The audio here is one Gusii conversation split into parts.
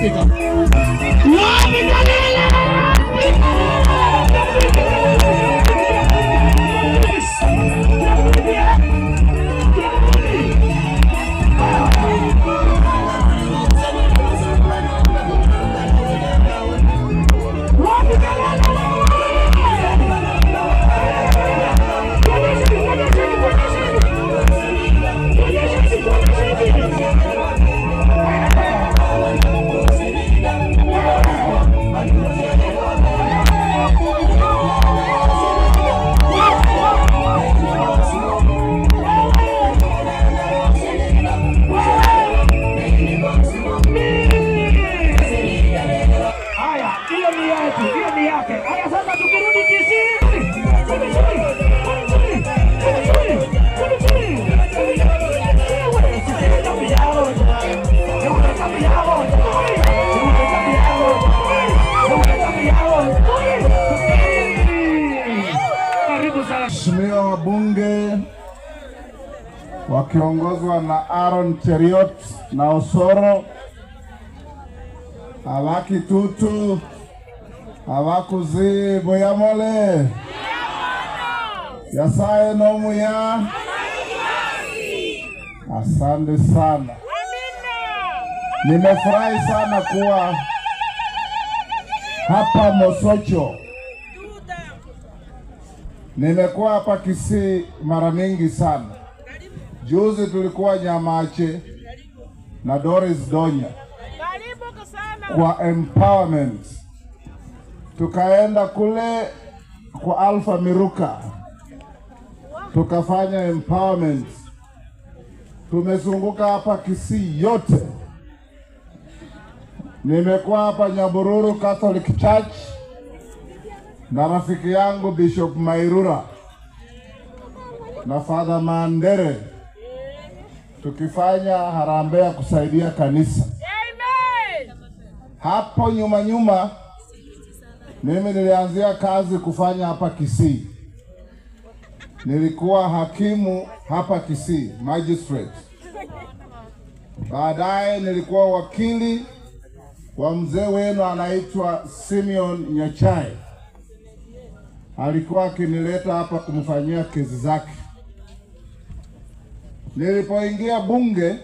Speaker. Haya, hiyo ni yetu, hiyo ni yake. Haya, sasa tukirudi Kisii. Chini, chini, chini, chini, chini, chini, chini, chini. Karibu sana. Waheshimiwa wabunge wakiongozwa na Aaron Cheriot na Osoro, Abakitutu, Abakuzi Boyamole, Yasaye nomuya, asante sana. Nimefurahi sana kuwa hapa Mosocho. Nimekuwa hapa Kisii mara mingi sana. Juzi tulikuwa Nyamache na Doris Donya kwa empowerment, tukaenda kule kwa Alpha Miruka tukafanya empowerment. Tumezunguka hapa Kisii yote. Nimekuwa hapa Nyabururu Catholic Church na rafiki yangu Bishop Mairura na Father Mandere tukifanya harambee ya kusaidia kanisa. Hapo nyuma nyuma, mimi nilianzia kazi kufanya hapa Kisii. Nilikuwa hakimu hapa Kisii, magistrate. Baadaye nilikuwa wakili wa mzee wenu anaitwa Simeon Nyachai alikuwa akinileta hapa kumfanyia kesi zake. Nilipoingia bunge,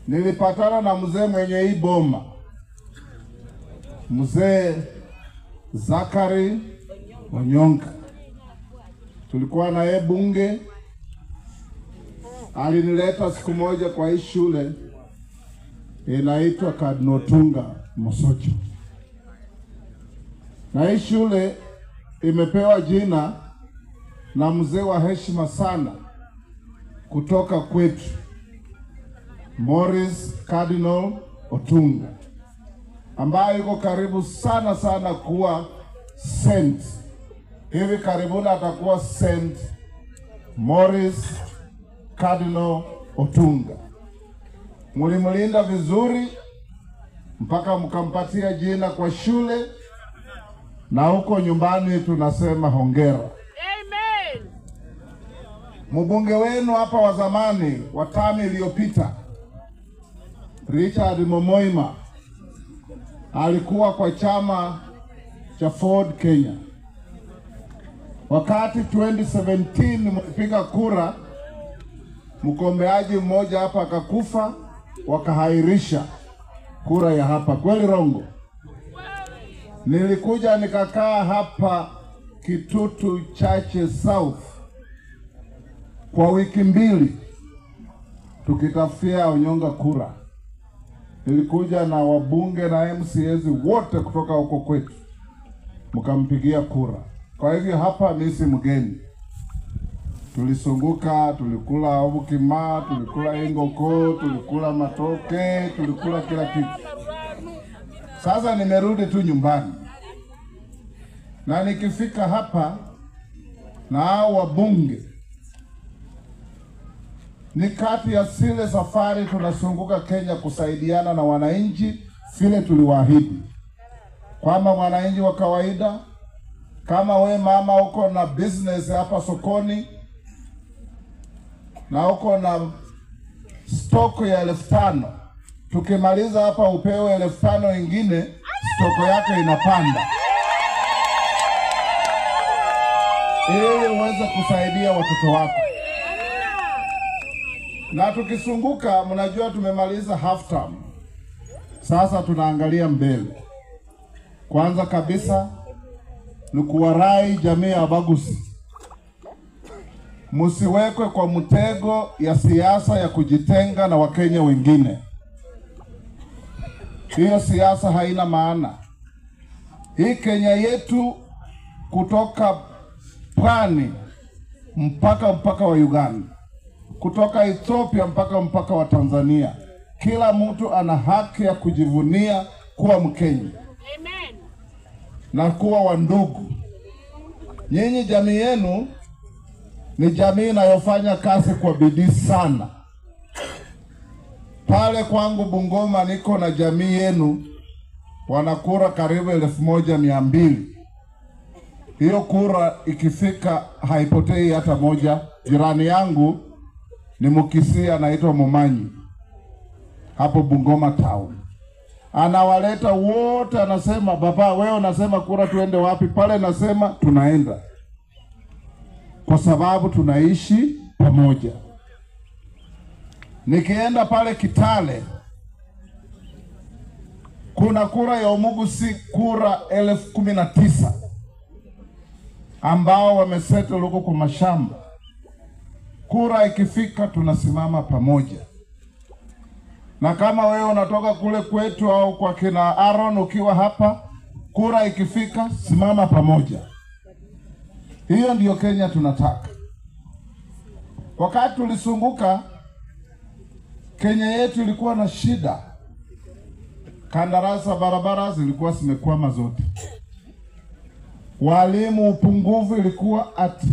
nilipatana na mzee mwenye hii boma, mzee Zakari Onyonka. Tulikuwa na yeye bunge, alinileta siku moja kwa hii shule inaitwa Cardinal Tunga Mosocho na hii shule imepewa jina na mzee wa heshima sana kutoka kwetu Morris Cardinal Otunga, ambaye yuko karibu sana sana kuwa saint. Hivi karibuni atakuwa Saint Morris Cardinal Otunga. Mulimlinda vizuri mpaka mkampatia jina kwa shule na huko nyumbani tunasema hongera. Mbunge wenu hapa wa zamani wa tami iliyopita Richard Momoima alikuwa kwa chama cha Ford Kenya. Wakati 2017 mlipiga kura, mgombeaji mmoja hapa akakufa, wakahairisha kura ya hapa. Kweli Rongo? Nilikuja nikakaa hapa Kitutu Chache South kwa wiki mbili tukitafutia Onyonga kura. Nilikuja na wabunge na MCAs wote kutoka huko kwetu, mkampigia kura. Kwa hivyo hapa mimi si mgeni. Tulisunguka, tulikula obukima, tulikula ingoko, tulikula matoke, tulikula kila kitu. Sasa nimerudi tu nyumbani, na nikifika hapa na hao wabunge, ni kati ya zile safari tunazunguka Kenya kusaidiana na wananchi vile tuliwaahidi kwamba mwananchi wa kawaida kama we mama uko na business hapa sokoni na uko na stock ya 5,000. Tukimaliza hapa upewe 5,000 ingine, stoko yako inapanda ili uweze kusaidia watoto wako. Na tukisunguka, mnajua tumemaliza half term, sasa tunaangalia mbele. Kwanza kabisa ni kuwarai jamii ya Abagusi, msiwekwe kwa mtego ya siasa ya kujitenga na Wakenya wengine. Hiyo siasa haina maana. Hii Kenya yetu kutoka pwani mpaka mpaka wa Uganda, kutoka Ethiopia mpaka mpaka wa Tanzania, kila mtu ana haki ya kujivunia kuwa Mkenya na kuwa wa ndugu. Nyinyi jamii yenu ni jamii inayofanya kazi kwa bidii sana. Pale kwangu Bungoma niko na jamii yenu wana kura karibu 1,200. Hiyo kura ikifika haipotei hata moja. Jirani yangu ni Mkisii anaitwa Momanyi hapo Bungoma town, anawaleta wote, anasema baba, wewe unasema kura tuende wapi? Pale nasema tunaenda kwa sababu tunaishi pamoja. Nikienda pale Kitale kuna kura ya Omugusi kura 19,000 ambao wamesettle huko kwa mashamba. Kura ikifika tunasimama pamoja, na kama wewe unatoka kule kwetu au kwa kina Aaron ukiwa hapa, kura ikifika simama pamoja. Hiyo ndiyo Kenya tunataka. Wakati tulisunguka, Kenya yetu ilikuwa na shida. Kandarasi barabara zilikuwa zimekwama zote, walimu upungufu ilikuwa at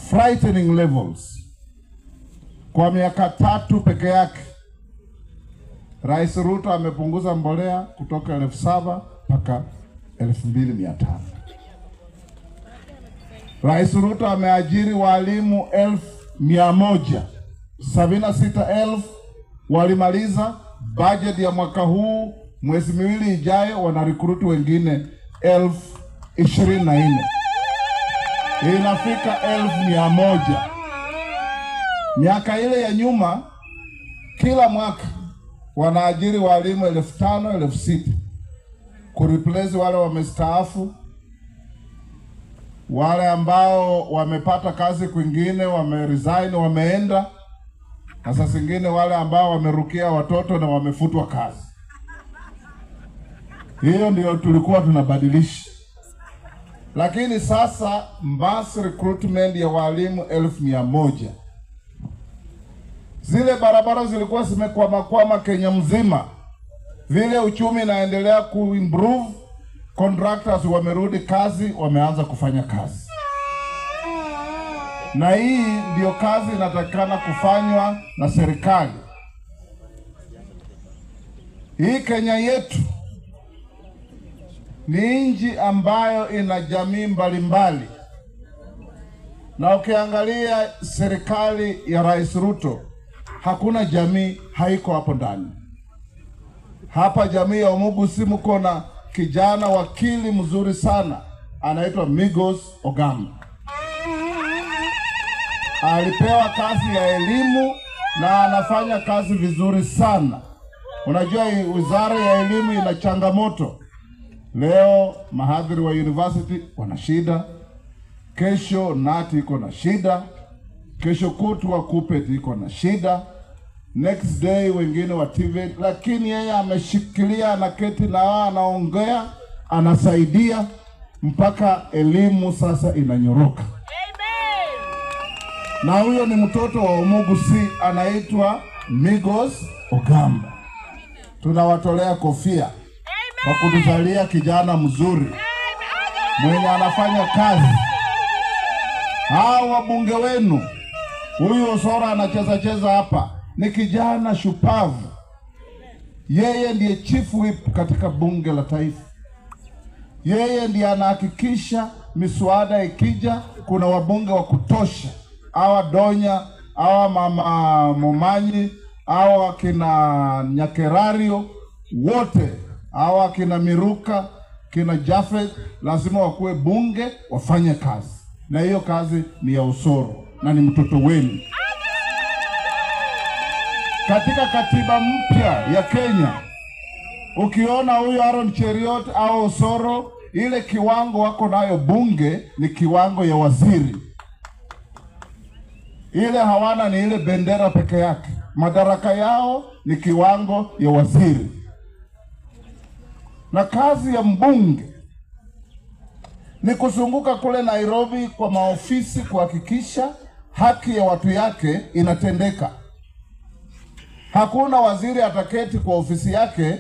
frightening levels. Kwa miaka 3 peke yake, Rais Ruto amepunguza mbolea kutoka 7,000 mpaka 2,500. Rais Ruto ameajiri walimu 176,000 walimaliza budget ya mwaka huu, mwezi miwili ijayo wanarekruti wengine 24,000, inafika 100,000. Miaka ile ya nyuma, kila mwaka wanaajiri walimu 5,000, 6,000 kureplace wale wamestaafu, wale ambao wamepata kazi kwingine, wameresign, wameenda, na saa zingine wale ambao wamerukia watoto na wamefutwa kazi. Hiyo ndio tulikuwa tunabadilisha. Lakini sasa mass recruitment ya walimu 100,000. Zile barabara zilikuwa zimekwamakwama Kenya mzima. Vile uchumi inaendelea kuimprove, contractors wamerudi kazi, wameanza kufanya kazi. Na hii ndio kazi inatakikana kufanywa na serikali. Hii Kenya yetu ni nchi ambayo ina jamii mbalimbali. Na ukiangalia serikali ya Rais Ruto, hakuna jamii haiko hapo ndani. Hapa jamii ya Omugusi mko na kijana wakili mzuri sana anaitwa Migos Ogamba. Alipewa kazi ya elimu na anafanya kazi vizuri sana. Unajua wizara ya elimu ina changamoto. Leo mahadhiri wa university wana shida, kesho nati iko na shida, kesho kutwa KUPPET iko na shida, next day wengine wa TVET, lakini yeye ameshikilia, anaketi na wao, anaongea, anasaidia mpaka elimu sasa inanyoroka. Na huyo ni mtoto wa Omugusi anaitwa Migos Ogamba. Tunawatolea kofia kwa kutuzalia kijana mzuri mwenye anafanya kazi. Hawa wabunge wenu, huyu Osoro anacheza cheza hapa, ni kijana shupavu. Yeye ndiye chief whip katika bunge la taifa. Yeye ndiye anahakikisha miswada ikija kuna wabunge wa kutosha. Hawa Donya, hawa mama Momanyi, hao akina Nyakerario wote hao akina Miruka kina Jafet lazima wakuwe bunge wafanye kazi, na hiyo kazi ni ya Osoro na ni mtoto wenu. Katika katiba mpya ya Kenya, ukiona huyu Aaron Cheriot au Osoro, ile kiwango wako nayo bunge ni kiwango ya waziri. Ile hawana ni ile bendera peke yake, madaraka yao ni kiwango ya waziri. Na kazi ya mbunge ni kuzunguka kule Nairobi kwa maofisi kuhakikisha haki ya watu yake inatendeka. Hakuna waziri ataketi kwa ofisi yake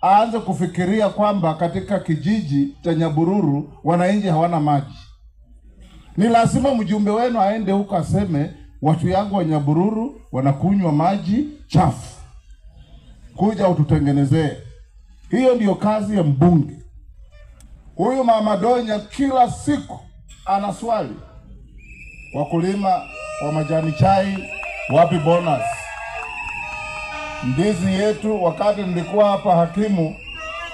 aanze kufikiria kwamba katika kijiji cha Nyabururu wananchi hawana maji. Ni lazima mjumbe wenu aende huko aseme, watu yangu wa Nyabururu wanakunywa maji chafu, kuja ututengenezee. Hiyo ndiyo kazi ya mbunge. Huyu mama Donya kila siku ana swali, wakulima wa majani chai wapi bonus? Ndizi yetu, wakati nilikuwa hapa hakimu,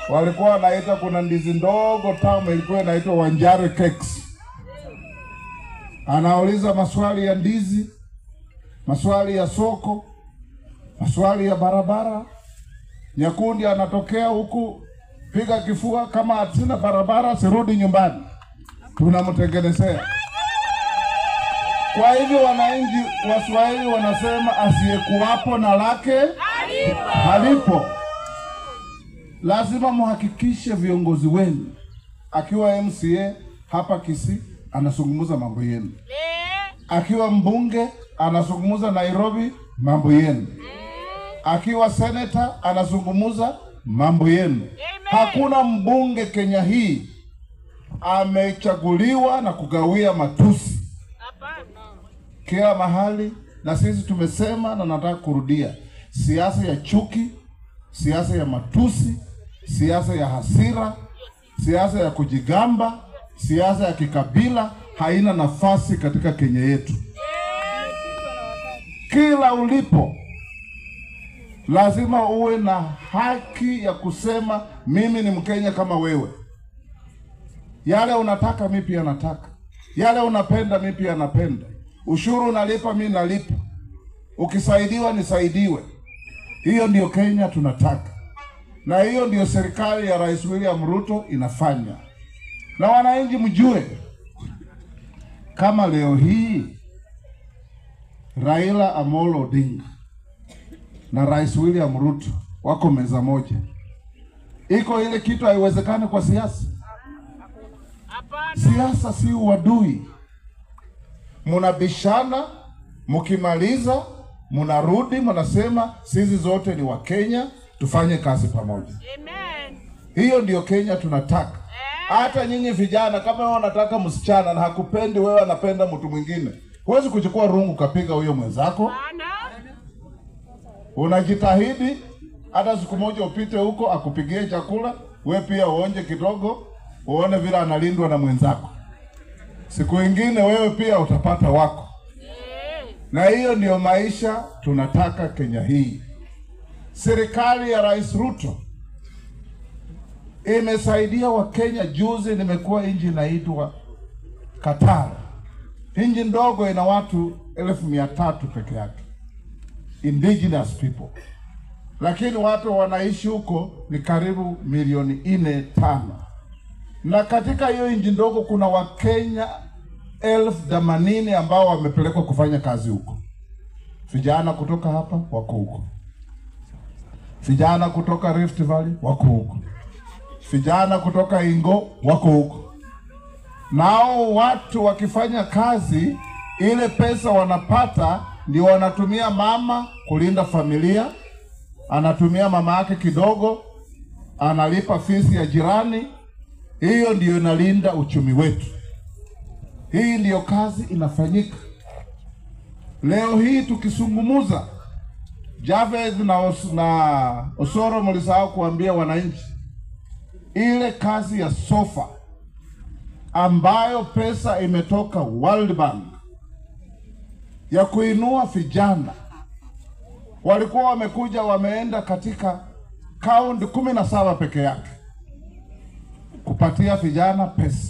walikuwa wanaita kuna ndizi ndogo tamu ilikuwa inaitwa Wanjare cakes. Anauliza maswali ya ndizi, maswali ya soko, maswali ya barabara. Nyakundi anatokea huku, piga kifua, kama hatina barabara sirudi nyumbani, tunamtengenezea. Kwa hivyo wananchi Waswahili wanasema asiyekuwapo na lake halipo. Lazima muhakikishe viongozi wenu, akiwa MCA hapa Kisii anazungumza mambo yenu, akiwa mbunge anazungumza Nairobi mambo yenu, akiwa seneta anazungumza mambo yenu. Hakuna mbunge Kenya hii amechaguliwa na kugawia matusi kila mahali, na sisi tumesema na nataka kurudia, siasa ya chuki, siasa ya matusi, siasa ya hasira, siasa ya kujigamba, siasa ya kikabila haina nafasi katika Kenya yetu. Kila ulipo lazima uwe na haki ya kusema mimi ni Mkenya kama wewe. Yale unataka mi pia nataka, yale unapenda mi pia napenda, ushuru unalipa mi nalipa, ukisaidiwa nisaidiwe. Hiyo ndiyo Kenya tunataka, na hiyo ndiyo serikali ya Rais William Ruto inafanya. Na wananchi mjue, kama leo hii Raila Amolo Odinga na Rais William Ruto wako meza moja, iko ile kitu haiwezekani kwa siasa. Siasa si uadui. Munabishana, mkimaliza munarudi, munasema sisi zote ni Wakenya, tufanye kazi pamoja. Amen. Hiyo ndiyo Kenya tunataka. Hata nyinyi vijana, kama wewe unataka msichana na hakupendi wewe, anapenda mtu mwingine, huwezi kuchukua rungu ukapiga huyo mwenzako. Bana. Unajitahidi hata siku moja upite huko akupigie chakula, we pia uonje kidogo, uone vile analindwa na mwenzako. Siku ingine wewe pia utapata wako, na hiyo ndiyo maisha tunataka Kenya hii. Serikali ya Rais Ruto imesaidia Wakenya. Juzi nimekuwa nchi inaitwa Qatar, nchi ndogo ina watu 300,000 peke yake, indigenous people, lakini watu wanaishi huko ni karibu milioni 4-5, na katika hiyo nchi ndogo kuna Wakenya 80,000 ambao wamepelekwa kufanya kazi huko. Vijana kutoka hapa wako huko, vijana kutoka Rift Valley wako huko, vijana kutoka Ingo wako huko. Nao watu wakifanya kazi, ile pesa wanapata ndio wanatumia mama kulinda familia, anatumia mama yake kidogo, analipa fisi ya jirani. Hiyo ndiyo inalinda uchumi wetu. Hii ndiyo kazi inafanyika leo hii. Tukizungumuza Javed na, na Osoro, mlisahau kuambia wananchi ile kazi ya sofa ambayo pesa imetoka World Bank ya kuinua vijana. Walikuwa wamekuja wameenda katika kaunti 17 peke yake kupatia vijana pesa.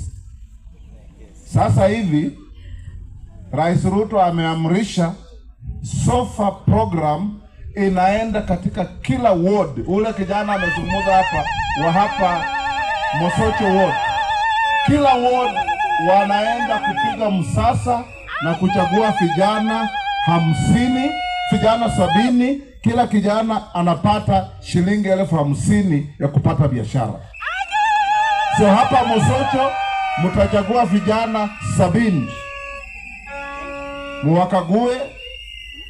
Sasa hivi Rais Ruto ameamrisha SOFA program inaenda katika kila ward. Ule kijana amezungumza hapa wa hapa Mosocho ward, kila ward wanaenda kupiga msasa na kuchagua vijana 50, vijana 70. Kila kijana anapata shilingi 50,000 ya kupata biashara. So hapa Mosocho mtachagua vijana 70 muwakague.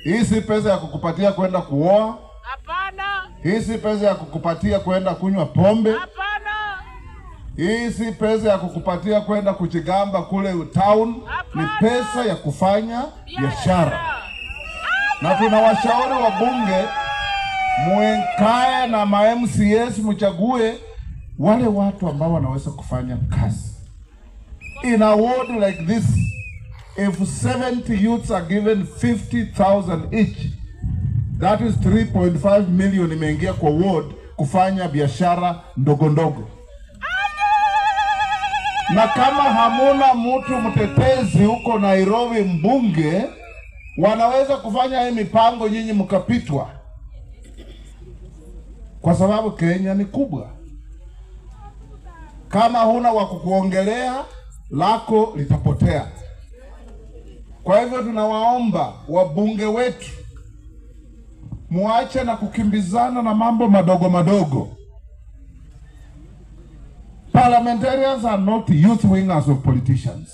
Hii si pesa ya kukupatia kwenda kuoa. Hapana. Hii si pesa ya kukupatia kwenda kunywa pombe. Hapana. Hii si pesa ya kukupatia kwenda kuchigamba kule town. Ni pesa ya kufanya biashara, na tunawashauri wabunge mukae na ma MCAs mchague wale watu ambao wanaweza kufanya kazi. In a ward like this, if 70 youths are given 50,000 each, that is 3.5 million imeingia kwa ward kufanya biashara ndogo ndogo. Na kama hamuna mtu mtetezi huko Nairobi, mbunge, wanaweza kufanya hii mipango, nyinyi mkapitwa, kwa sababu Kenya ni kubwa. Kama huna wa kukuongelea, lako litapotea. Kwa hivyo tunawaomba wabunge wetu muache na kukimbizana na mambo madogo madogo. Parliamentarians are not youth wingers of politicians.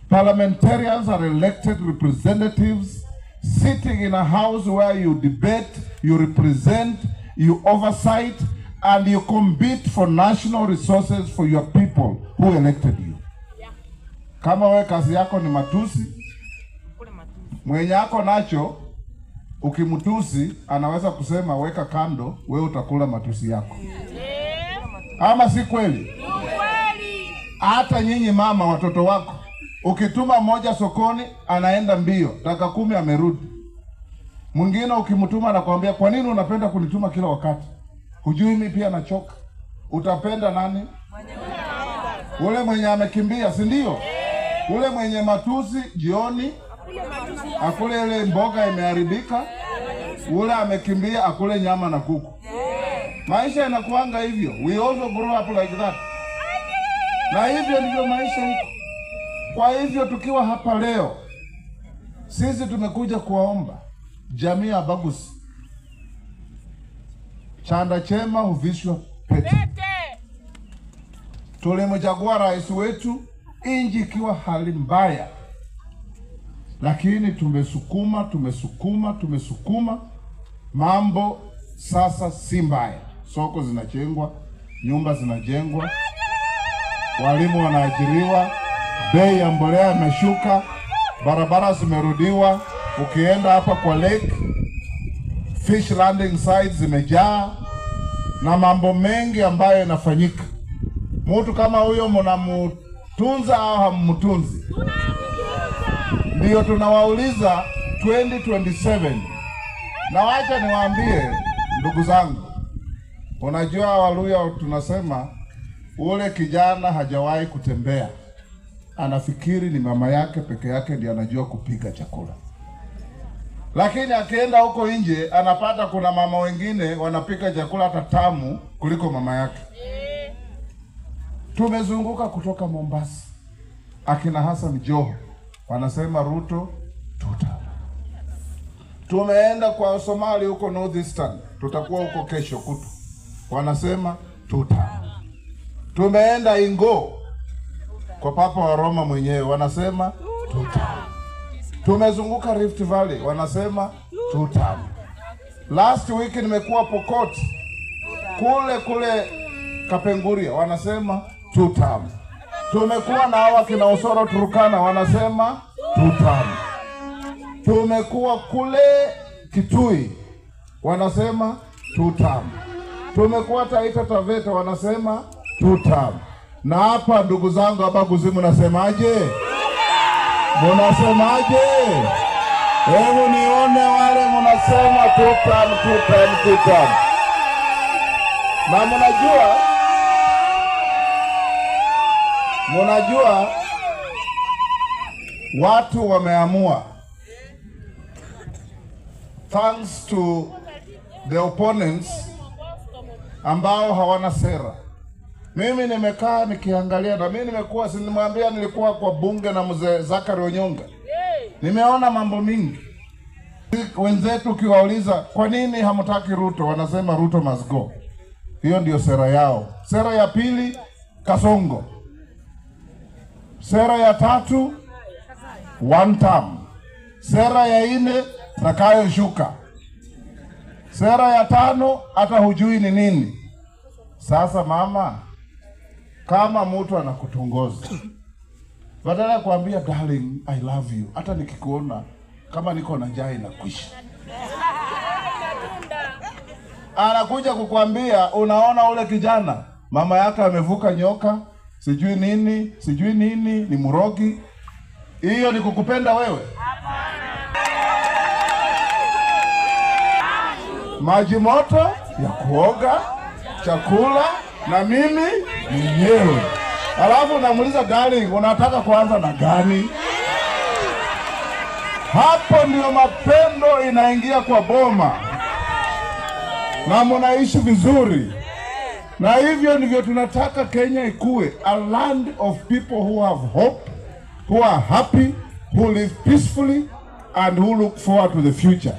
Parliamentarians are elected representatives sitting in a house where you debate, you represent, you oversight, and you compete for national resources for your people who elected you. Kama wewe kazi yako ni matusi, mwenye ako nacho ukimtusi anaweza kusema weka kando, wewe utakula matusi yako. Ama si kweli? Hata nyinyi mama, watoto wako ukituma mmoja sokoni anaenda mbio, dakika 10 amerudi. Mwingine ukimtuma anakuambia kwa nini unapenda kunituma kila wakati? Hujui mimi pia nachoka. Utapenda nani? Ule mwenye amekimbia, si ndio? Ule mwenye matusi jioni akule ile mboga imeharibika, ule amekimbia akule nyama na kuku. Maisha inakuanga hivyo. We also grow up like that. Na hivyo ndivyo maisha iko. Kwa hivyo tukiwa hapa leo, sisi tumekuja kuwaomba jamii ya Abagusi, chanda chema huvishwa pete. Tulimchagua rais wetu inji ikiwa hali mbaya, lakini tumesukuma, tumesukuma, tumesukuma, mambo sasa si mbaya. Soko zinajengwa, nyumba zinajengwa, walimu wanaajiriwa, bei ya mbolea imeshuka, barabara zimerudiwa. Ukienda hapa kwa lake, fish landing sites zimejaa na mambo mengi ambayo yanafanyika. Mtu kama huyo mnamutunza au hammutunzi? Ndiyo tunawauliza 2027. Na wacha niwaambie ndugu zangu, unajua Waluya tunasema ule kijana hajawahi kutembea, anafikiri ni mama yake peke yake ndiye anajua kupika chakula, lakini akienda huko nje anapata kuna mama wengine wanapika chakula hata tamu kuliko mama yake. Tumezunguka kutoka Mombasa, akina Hassan Joho wanasema Ruto tuta. Tumeenda kwa Somali huko North Eastern, tutakuwa huko kesho kutu, wanasema tuta. Tumeenda Ingo kwa Papa wa Roma mwenyewe, wanasema tuta. Tumezunguka Rift Valley, wanasema tuta. Last week nimekuwa Pokot kule kule Kapenguria, wanasema tuta. Tumekuwa na hawa kina Osoro Turkana, wanasema tuta. Tumekuwa kule Kitui, wanasema tuta. Tumekuwa Taita Taveta, wanasema tuta. Na hapa ndugu zangu hapa Kuzimu, nasemaje? Munasemaje? Hebu nione wale mnasema two term, two term, two term. Na mnajua watu wameamua, thanks to the opponents ambao hawana sera. Mimi nimekaa nikiangalia, na mimi nimekuwa, si nimwambia, nilikuwa kwa bunge na mzee Zachary Onyonga, nimeona mambo mingi. Wenzetu ukiwauliza kwa nini hamtaki Ruto, wanasema Ruto must go. Hiyo ndio sera yao. Sera ya pili, Kasongo. Sera ya tatu, one term. Sera ya nne, Zakayo shuka. Sera ya tano, hata hujui ni nini. Sasa mama, kama mtu anakutongoza badala ya kuambia darling, I love you, hata nikikuona kama niko na njaa inakwisha, anakuja kukwambia, unaona ule kijana mama yake amevuka nyoka, sijui nini sijui nini, ni mrogi. Hiyo ni kukupenda wewe? Maji moto ya kuoga, chakula na mimi mwenyewe. Alafu namuuliza darling, unataka kuanza na gani? Hapo ndio mapendo inaingia kwa boma na mnaishi vizuri, na hivyo ndivyo tunataka Kenya ikue, a land of people who have hope, who are happy, who live peacefully and who look forward to the future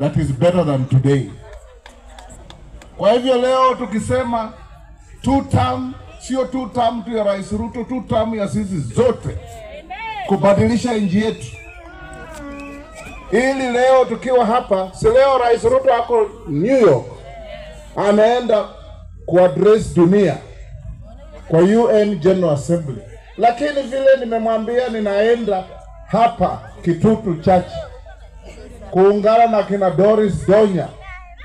that is better than today. Kwa hivyo leo tukisema two term, sio two term tu ya Rais Ruto, two term ya sisi zote kubadilisha nchi yetu, ili leo tukiwa hapa, si leo Rais Ruto ako New York, ameenda kuaddress dunia kwa UN General Assembly, lakini vile nimemwambia ninaenda hapa Kitutu Church kuungana na kina Doris Donya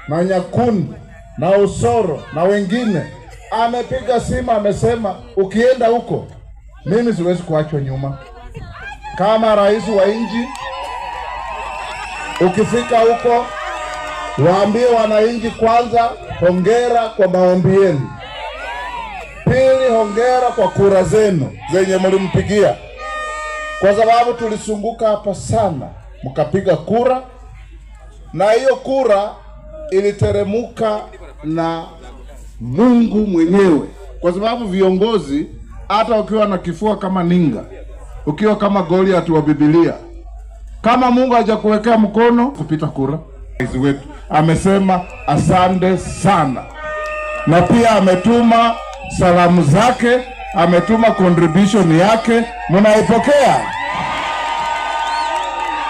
na Nyakundi na Osoro na wengine. Amepiga simu amesema, ukienda huko mimi siwezi kuachwa nyuma kama rais wa nchi. Ukifika huko waambie wananchi kwanza, hongera kwa maombi yenu. Pili, hongera kwa kura zenu zenye mlimpigia, kwa sababu tulisunguka hapa sana, mkapiga kura, na hiyo kura iliteremuka na Mungu mwenyewe, kwa sababu viongozi, hata ukiwa na kifua kama ninga, ukiwa kama Goliath wa Biblia, kama Mungu hajakuwekea mkono kupita kura. Rais wetu amesema asante sana, na pia ametuma salamu zake, ametuma contribution yake. Munaipokea?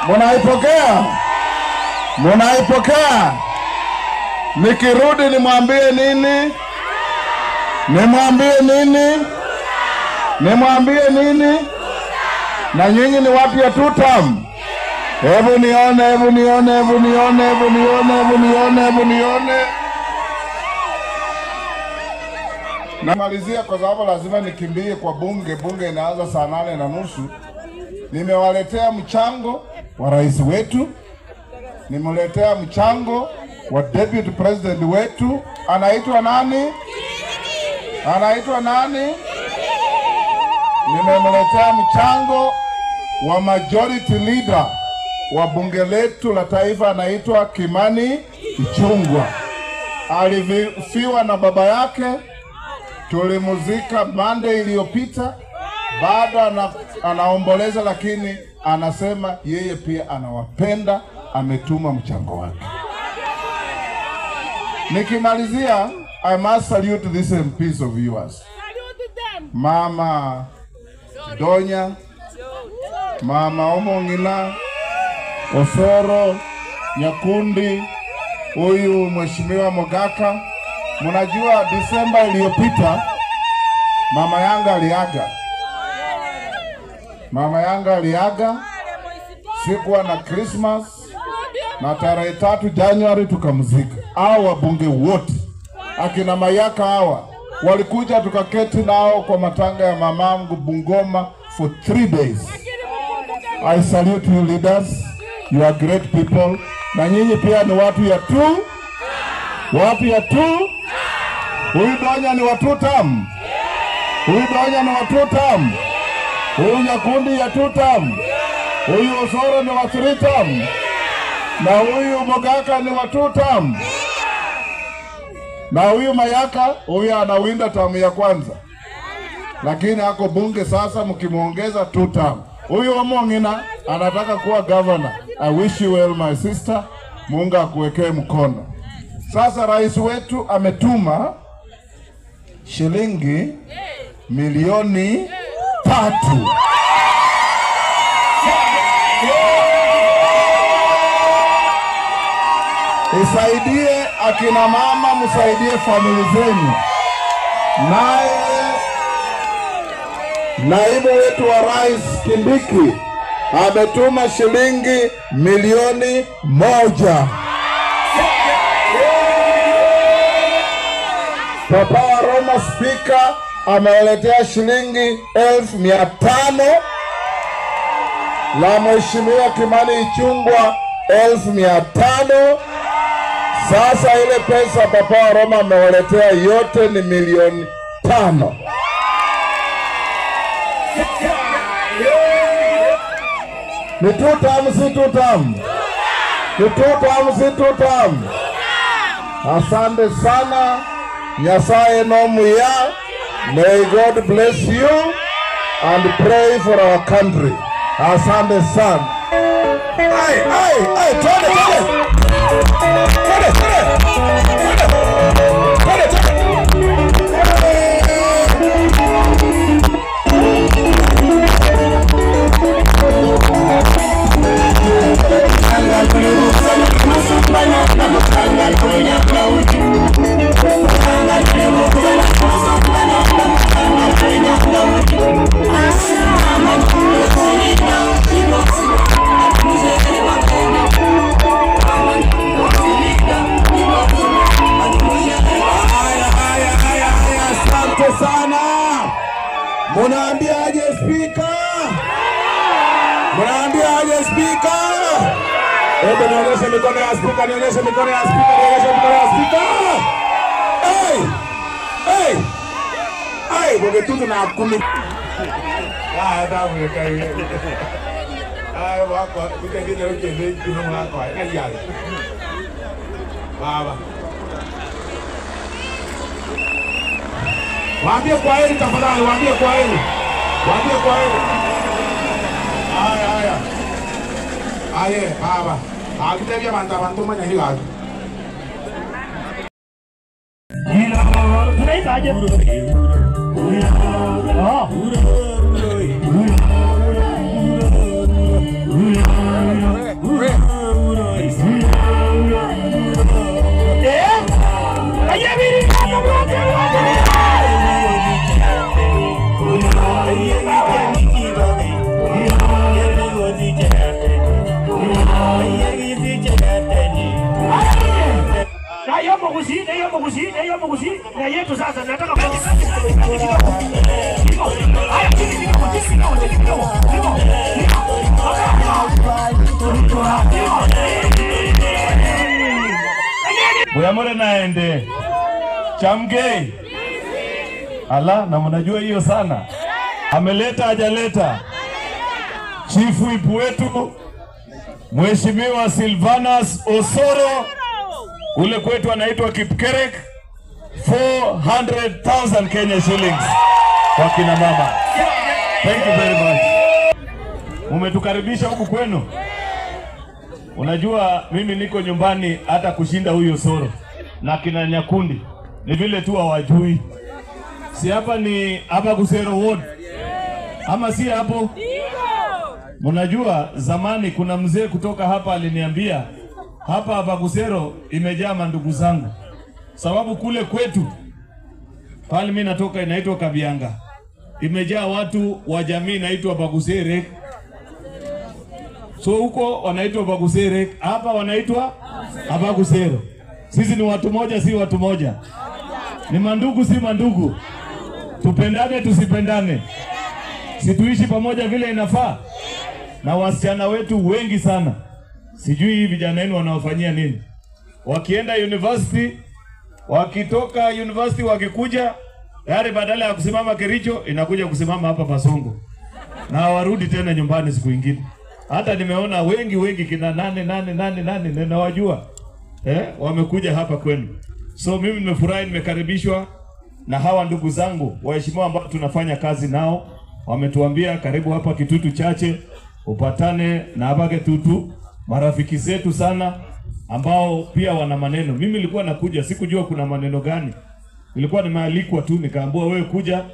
Munaipokea? Munaipokea? Nikirudi nimwambie nini? Nimwambie nini? Nimwambie nini? Na nyinyi ni watu ya two term? Hebu nione, hebu nione, hebu nione, hebu nione, hebu nione, hebu nione. Namalizia kwa sababu lazima nikimbie kwa bunge. Bunge inaanza saa 8:30. Nimewaletea mchango wa rais wetu, nimeletea mchango wa deputy president wetu, anaitwa nani? Anaitwa nani? Nimemletea mchango wa majority leader wa bunge letu la taifa, anaitwa Kimani Ichung'wah. Alifiwa na baba yake, tulimuzika Monday iliyopita. Bado anaomboleza, lakini anasema yeye pia anawapenda, ametuma mchango wake. Nikimalizia, I must salute these MPs of yours. Mama Donya, Mama Omong'ina, Osoro, Nyakundi, huyu Mheshimiwa Mogaka. Mnajua Disemba iliyopita mama yangu aliaga. Mama yangu aliaga, sikuwa na Christmas, na tarehe 3 Januari tukamzika. Hao wabunge wote akina Mayaka hawa walikuja tukaketi nao kwa matanga ya mamangu Bungoma for 3 days. I salute you leaders. You are great people. Na nyinyi pia ni watu ya tu, watu ya tu. Huyu Donya ni wa two term, huyu Donya ni wa two term, huyu Nyakundi ya two term, huyu Osoro ni wa three term, na huyu Mogaka ni wa two term, na huyu Mayaka huyu anawinda tamu ya kwanza, lakini ako bunge sasa, mkimwongeza two term. Huyu Omong'ina anataka kuwa governor. I wish you well my sister, Mungu akuwekee mkono. Sasa rais wetu ametuma shilingi milioni 3. Isaidie akina mama, msaidie familia zenu. Naye naibu wetu wa rais Kindiki ametuma shilingi milioni 1. Papa wa Roma spika amewaletea shilingi 500,000 na Mheshimiwa Kimani Ichung'wah 500,000. Sasa ile pesa Papa wa Roma amewaletea yote ni milioni 5. Ni two term, si two term? Ni two term, si two term? Asante sana. Nyasaye no muya. May God bless you and pray for our country. Asante sana. Ai, ai, ai, twende, twende. Twende, twende. Twende, twende. Asante sana. Munaambiaje spika? Munaambiaje spika? Hebu nionyeshe mikono ya spika, nionyeshe mikono ya spika, nionyeshe mikono ya spika. Hey! Hey! Hey, kwa na kumi. Ah, tamu ya kai. Ah, wako, ndio ndio ndio wako. Ai ya. Baba. Waambie kwa heri tafadhali, waambie kwa heri. Waambie kwa heri. Haya haya. Aye, baba. Akitebia bantu abantu manya higazi. Tunaimbaje? Oh. Eh? Ayabiri kama wote wote. Na hiyo mgusi, na hiyo mgusi, na hiyo mgusi, na yetu sasa nataka kwa Haya, chini kidogo, chini kidogo, chini kidogo. Kidogo. Muyamore naende Chamgei. Ala, na mnajua hiyo sana. Ameleta hajaleta? Chief Whip wetu Mheshimiwa Silvanus Osoro, ule kwetu anaitwa Kipkerek, 400,000 Kenya shillings kwa kina mama. Thank you very much. Umetukaribisha huku kwenu. Unajua mimi niko nyumbani hata kushinda huyu Osoro na kina Nyakundi, ni vile tu hawajui. Si hapa ni hapa Kusero Ward ama si hapo? Mnajua zamani kuna mzee kutoka hapa aliniambia hapa hapa Kusero imejaa mandugu zangu, sababu kule kwetu pale mimi natoka inaitwa Kabianga, imejaa watu wa jamii inaitwa Bagusere. So huko wanaitwa Bagusere, hapa wanaitwa Abagusero. Sisi ni watu moja, si watu moja? Ni mandugu, si mandugu? Tupendane, tusipendane? Si tuishi pamoja vile inafaa? Na wasichana wetu wengi sana Sijui hii vijana wenu wanawafanyia nini? Wakienda university, wakitoka university wakikuja, gari badala ya kusimama Kericho inakuja kusimama hapa Basongo na warudi tena nyumbani siku ingine. Hata nimeona wengi wengi kina nane nane nane nane ninawajua eh, wamekuja hapa kwenu. So mimi nimefurahi, nimekaribishwa na hawa ndugu zangu waheshimiwa ambao tunafanya kazi nao, wametuambia karibu hapa Kitutu Chache upatane na hapa Kitutu, marafiki zetu sana ambao pia wana maneno. Mimi nilikuwa nakuja, sikujua kuna maneno gani, nilikuwa nimealikwa tu, nikaambiwa wewe kuja.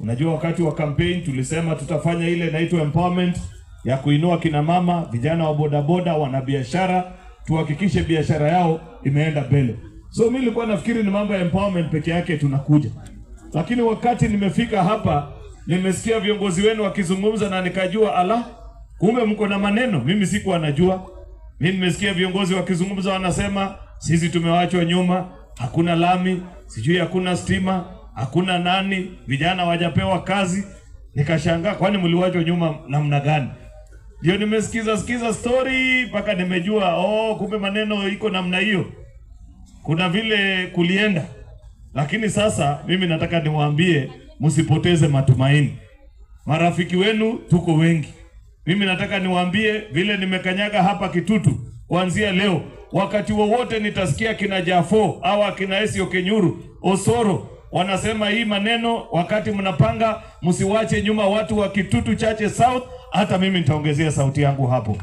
Unajua, wakati wa campaign tulisema tutafanya ile inaitwa empowerment ya kuinua kina mama, vijana wa bodaboda, wanabiashara, tuhakikishe biashara yao imeenda mbele. So mimi nilikuwa nafikiri ni mambo ya empowerment peke yake tunakuja, lakini wakati nimefika hapa nimesikia viongozi wenu wakizungumza na nikajua, ala, kumbe mko na maneno. Mimi sikuwa najua. Mimi nimesikia viongozi wakizungumza wanasema sisi tumewachwa nyuma, hakuna lami, sijui hakuna stima, hakuna nani, vijana wajapewa kazi. Nikashangaa, kwani mliwachwa nyuma namna gani? Ndio nimesikiza sikiza story mpaka nimejua, oh, kumbe maneno iko namna hiyo, kuna vile kulienda. Lakini sasa mimi nataka niwaambie msipoteze matumaini. Marafiki wenu tuko wengi. Mimi nataka niwaambie vile nimekanyaga hapa Kitutu, kuanzia leo, wakati wowote nitasikia kina Jafo au akina Esio Kenyuru, Osoro wanasema hii maneno, wakati mnapanga, msiwache nyuma watu wa Kitutu Chache South. Hata mimi nitaongezea sauti yangu hapo.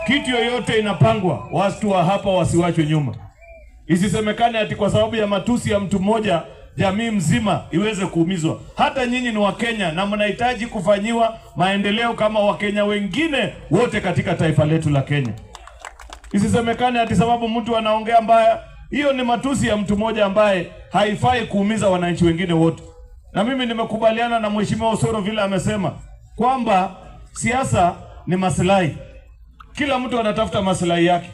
Kitu yoyote inapangwa, watu wa hapa wasiwachwe nyuma. Isisemekane ati kwa sababu ya matusi ya mtu mmoja jamii mzima iweze kuumizwa. Hata nyinyi ni Wakenya na mnahitaji kufanyiwa maendeleo kama Wakenya wengine wote katika taifa letu la Kenya. Isisemekane ati sababu mtu anaongea mbaya, hiyo ni matusi ya mtu mmoja ambaye haifai kuumiza wananchi wengine wote. Na mimi nimekubaliana na Mheshimiwa Osoro vile amesema kwamba siasa ni maslahi. Kila mtu anatafuta maslahi yake.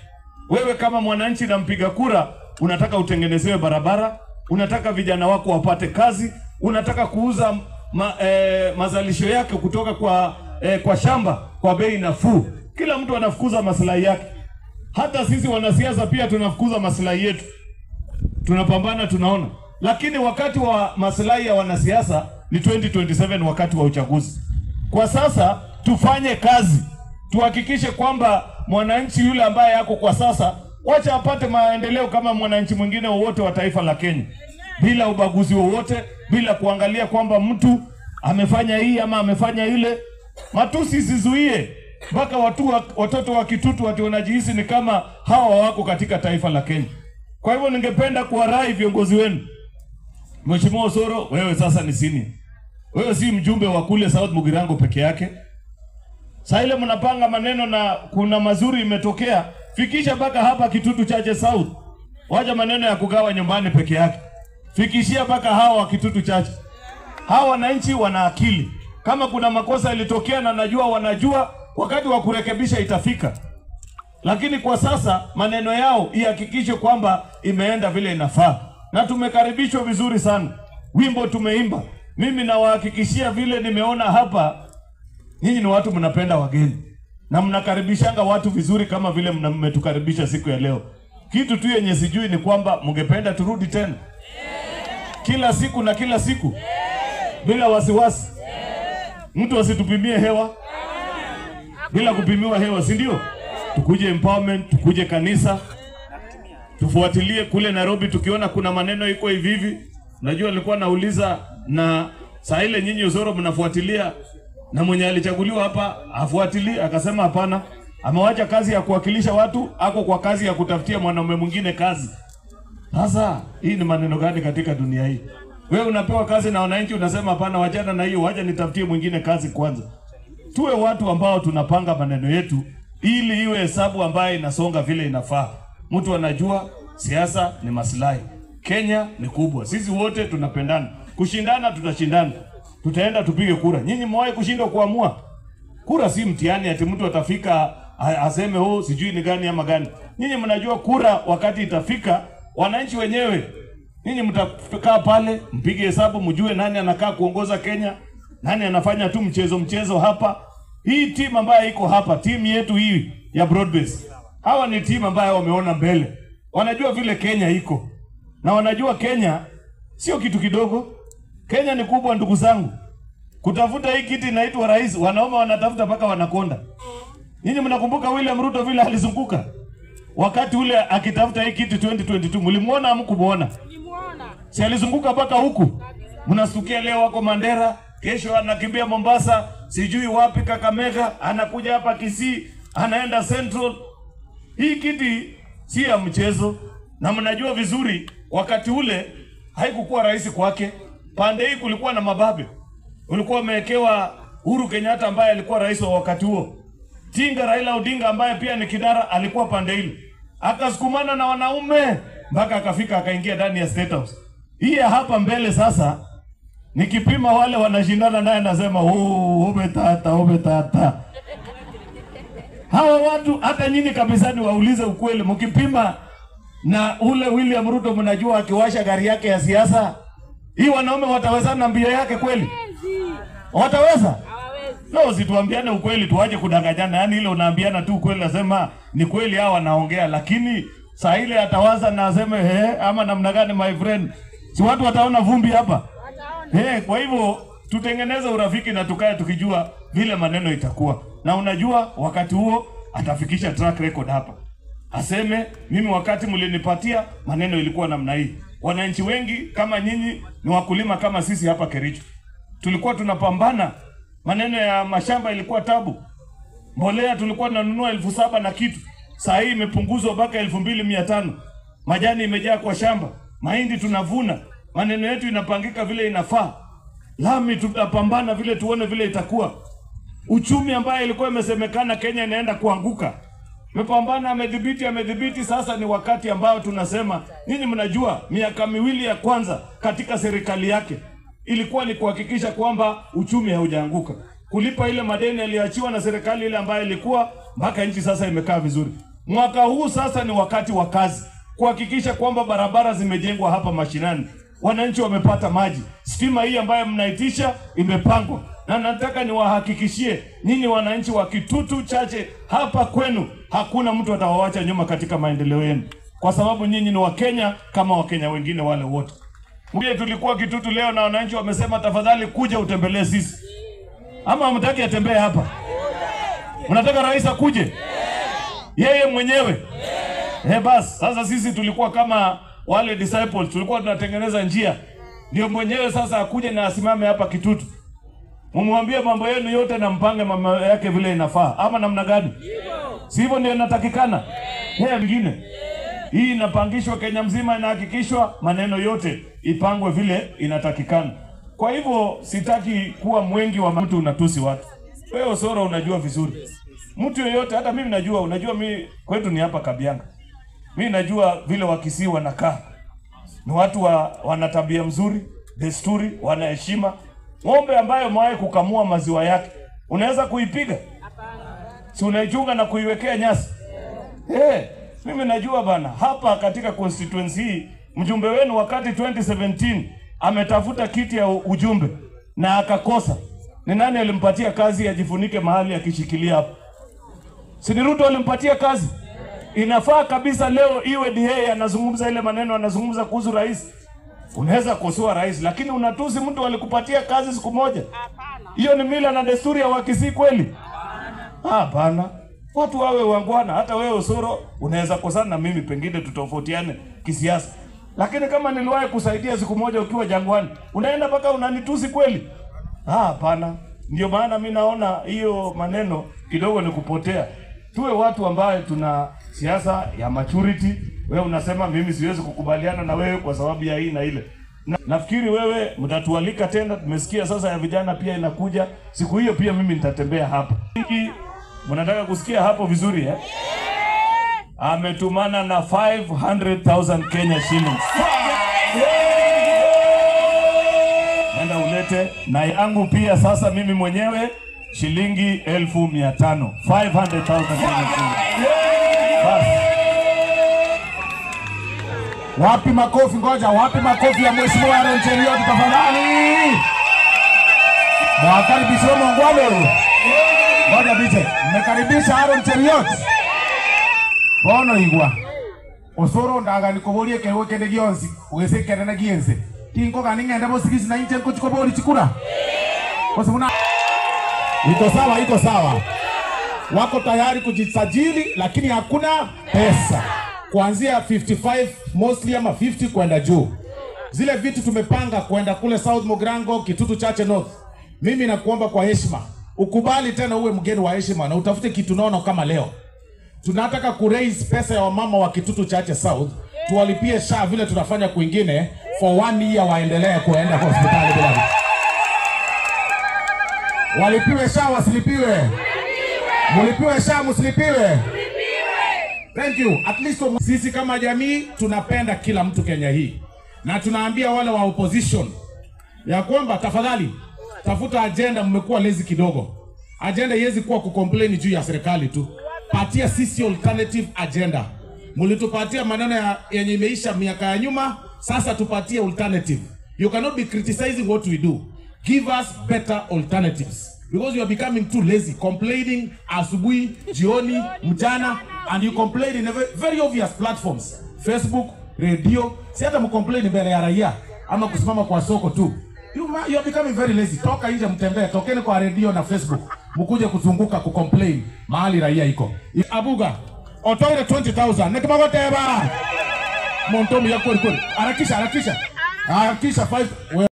Wewe kama mwananchi na mpiga kura unataka utengenezewe barabara, unataka vijana wako wapate kazi, unataka kuuza mazalisho yake kutoka kwa shamba kwa bei nafuu. Kila mtu anafukuza maslahi yake. Hata sisi wanasiasa pia tunafukuza maslahi yetu, tunapambana, tunaona. Lakini wakati wa maslahi ya wanasiasa ni 2027 wakati wa uchaguzi. Kwa sasa tufanye kazi, tuhakikishe kwamba mwananchi yule ambaye yako kwa sasa, wacha apate maendeleo kama mwananchi mwingine wowote wa taifa la Kenya, bila ubaguzi wowote, bila kuangalia kwamba mtu amefanya hii ama amefanya ile. Matusi sizuie mpaka watoto wa Kitutu wati wanajihisi ni kama hawa wako katika taifa la Kenya. Kwa hivyo ningependa kuwarai viongozi wenu. Mheshimiwa Osoro, wewe sasa ni senior. Wewe si mjumbe wa kule South Mugirango peke yake. Saa ile mnapanga maneno na kuna mazuri imetokea, fikisha mpaka hapa Kitutu Chache South. Wacha maneno ya kugawa nyumbani peke yake, fikishia mpaka hawa wa Kitutu Chache. Hawa wananchi wana akili. Kama kuna makosa ilitokea na najua wanajua, wakati wa kurekebisha itafika. Lakini kwa sasa maneno yao ihakikishe kwamba imeenda vile inafaa, na tumekaribishwa vizuri sana. Wimbo tumeimba. Mimi nawahakikishia vile nimeona hapa, nyinyi ni watu mnapenda wageni na mnakaribishanga watu vizuri kama vile mmetukaribisha siku ya leo. Kitu tu yenye sijui ni kwamba mngependa turudi tena kila siku na kila siku bila wasiwasi, mtu asitupimie hewa bila kupimiwa hewa, si ndio? Tukuje empowerment, tukuje kanisa, tufuatilie kule Nairobi, tukiona kuna maneno iko hivi hivi. Najua nilikuwa nauliza na saa ile nyinyi Osoro mnafuatilia na mwenye alichaguliwa hapa afuatilie, akasema hapana, amewacha kazi ya kuwakilisha watu, ako kwa kazi ya kutafutia mwanaume mwingine kazi. Sasa hii ni maneno gani katika dunia hii? Wewe unapewa kazi na wananchi unasema hapana, wachana na hiyo, wacha nitafutie mwingine kazi kwanza. Tuwe watu ambao tunapanga maneno yetu ili iwe hesabu ambayo inasonga vile inafaa. Mtu anajua siasa ni maslahi. Kenya ni kubwa, sisi wote tunapendana. Kushindana tutashindana, tutaenda tupige kura. Nyinyi mwahi kushindwa kuamua? Kura si mtihani ati mtu atafika aseme oh, sijui ni gani ama gani. Nyinyi mnajua kura wakati itafika, wananchi wenyewe nyinyi mtakaa pale mpige hesabu, mjue nani anakaa kuongoza Kenya, nani anafanya tu mchezo mchezo hapa. Hii timu ambayo iko hapa, timu yetu hii ya Broadbase, hawa ni timu ambayo wameona mbele, wanajua vile Kenya iko na wanajua Kenya sio kitu kidogo. Kenya ni kubwa, ndugu zangu. Kutafuta hii kiti inaitwa rais, wanaume wanatafuta mpaka wanakonda. Nyinyi mnakumbuka William Ruto vile alizunguka wakati ule akitafuta hii kiti 2022, mlimuona hamkumuona? Si alizunguka mpaka huku? Mnasukia leo wako Mandera, kesho anakimbia Mombasa, sijui wapi Kakamega, anakuja hapa Kisii, anaenda Central. Hii kiti si ya mchezo, na mnajua vizuri wakati ule haikukuwa rahisi kwake. Pande hii kulikuwa na mababe, ulikuwa umewekewa Uhuru Kenyatta ambaye alikuwa rais wa wakati huo, Tinga Raila Odinga ambaye pia ni kinara alikuwa pande ile, akasukumana na wanaume mpaka akafika akaingia ndani ya State House. Hii ya hapa mbele sasa nikipima wale wanashindana naye nasema oh, ube tata, ube tata. Hawa watu hata nyinyi kabisa ni waulize ukweli, mkipima na ule William Ruto, mnajua akiwasha gari yake ya siasa, hii wanaume watawezana na mbio yake kweli? Wataweza? No, situambiane ukweli, tuache kudanganyana. Yaani ile unaambiana tu ukweli, nasema ni kweli hawa wanaongea, lakini saa ile atawaza na aseme he, ama namna gani my friend, si watu wataona vumbi hapa he. Kwa hivyo tutengeneze urafiki na tukae tukijua vile maneno itakuwa, na unajua wakati huo atafikisha track record hapa, aseme mimi wakati mlinipatia maneno ilikuwa namna hii. Wananchi wengi kama nyinyi ni wakulima kama sisi hapa Kericho, tulikuwa tunapambana maneno ya mashamba ilikuwa tabu. Mbolea tulikuwa tunanunua 7,000 na kitu, saa hii imepunguzwa mpaka 2,500. Majani imejaa kwa shamba, mahindi tunavuna, maneno yetu inapangika vile inafaa. Lami tutapambana vile, tuone vile itakuwa. Uchumi ambaye ilikuwa imesemekana Kenya inaenda kuanguka, amepambana, amedhibiti, amedhibiti. Sasa ni wakati ambao tunasema, nyinyi mnajua, miaka miwili ya kwanza katika serikali yake ilikuwa ni kuhakikisha kwamba uchumi haujaanguka, kulipa ile madeni yaliyoachiwa na serikali ile ambayo ilikuwa mpaka nchi sasa imekaa vizuri. Mwaka huu sasa ni wakati wa kazi, kuhakikisha kwamba barabara zimejengwa hapa mashinani, wananchi wamepata maji, stima hii ambayo mnaitisha imepangwa, na nataka niwahakikishie nyinyi wananchi wa Kitutu Chache hapa kwenu, hakuna mtu atawawacha nyuma katika maendeleo yenu, kwa sababu nyinyi ni Wakenya kama Wakenya wengine wale wote. Mje tulikuwa Kitutu leo na wananchi wamesema tafadhali kuja utembelee sisi. Ama hamtaki atembee hapa? Mnataka rais akuje? Yeye mwenyewe. Eh, basi sasa sisi tulikuwa kama wale disciples tulikuwa tunatengeneza njia. Ndio mwenyewe sasa akuje na asimame hapa Kitutu. Mumwambie mambo yenu yote na mpange mambo yake vile inafaa. Ama namna gani? Si hivyo ndio inatakikana? Yeye mwingine. Hii inapangishwa Kenya mzima, inahakikishwa maneno yote ipangwe vile inatakikana. Kwa hivyo sitaki kuwa mwengi wa mtu unatusi watu. Wewe Osoro unajua vizuri, mtu yeyote, hata mimi najua. Unajua mi kwetu ni hapa Kabianga, mi najua vile Wakisii wanakaa, ni watu wa, wana tabia mzuri, desturi, wana heshima. Ng'ombe ambayo umewahi kukamua maziwa yake unaweza kuipiga? Si unaichunga na kuiwekea nyasi? Eh, mimi najua bana, hapa katika constituency hii mjumbe wenu wakati 2017 ametafuta kiti ya ujumbe na akakosa. Ni nani alimpatia kazi ajifunike mahali akishikilia hapo? Si ni Ruto alimpatia kazi? Inafaa kabisa leo iwe ni yeye anazungumza ile maneno anazungumza kuhusu rais. Unaweza kosoa rais, lakini unatusi mtu alikupatia kazi siku moja. Hiyo ni mila na desturi ya Wakisii kweli? Hapana, watu wawe wangwana. Hata wewe Osoro unaweza kosana na mimi, pengine tutofautiane kisiasa, lakini kama niliwahi kusaidia siku moja ukiwa jangwani, unaenda mpaka unanitusi kweli? Hapana. Ndio maana mi naona hiyo maneno kidogo ni kupotea. Tuwe watu ambaye tuna siasa ya maturity. Wewe unasema mimi siwezi kukubaliana na wewe kwa sababu ya hii na ile. Na, nafikiri wewe mtatualika tena. Tumesikia sasa ya vijana pia inakuja siku hiyo, pia mimi nitatembea hapa. Hiki mnataka kusikia hapo vizuri eh? Ametumana na 500,000 Kenya shillings. Nenda ulete na yangu pia sasa mimi mwenyewe shilingi 500,000. 500,000 Kenya shillings. Basi. Wapi makofi? Ngoja, wapi makofi ya Mheshimiwa Aaron Cheruiyot tafadhali? Mwakaribishiwe mongwale huyu. Ngoja biche, mmekaribisha Aaron Cheruiyot. Bono igwa. Osoro ondagani koboria ekeegwa kende gionsi, gose ekenene gi'ense. Tinkogani ng'ende bosigisi na inche nkochia koboria chikura? Gose buna. Iko sawa, iko sawa. Wako tayari kujisajili lakini hakuna pesa. Kuanzia 55 mostly ama 50 kwenda juu. Zile vitu tumepanga kwenda kule South Mugirango, Kitutu Chache North. Mimi nakuomba kwa heshima, ukubali tena uwe mgeni wa heshima na utafute kitu nono kama leo. Tunataka ku raise pesa ya wamama wa Kitutu Chache South, tuwalipie SHA vile tunafanya kwingine for one year, waendelee kuenda kwa hospitali bila walipiwe SHA, wasilipiwe? Mulipiwe SHA, msilipiwe? Thank you. At least sisi kama jamii tunapenda kila mtu Kenya hii, na tunaambia wale wa opposition ya kwamba tafadhali tafuta agenda. Mmekuwa lazy kidogo. Agenda iwezi kuwa kucomplain juu ya serikali tu, patia sisi alternative agenda. Mlitupatia maneno ya yenye imeisha miaka ya nyuma, sasa tupatie alternative. You cannot be criticizing what we do. Give us better alternatives because you are becoming too lazy complaining asubuhi, jioni, mchana and you complain in a very obvious platforms, Facebook, radio. Si hata mcomplain mbele ya raia ama kusimama kwa soko tu. You are becoming very lazy. Toka nje mtembee, tokeni kwa radio na Facebook, mkuje kuzunguka kucomplain mahali raia iko. Abuga otoire 20000 nikimagoteba montomi ya kweli kweli. Harakisha, harakisha, harakisha 5 we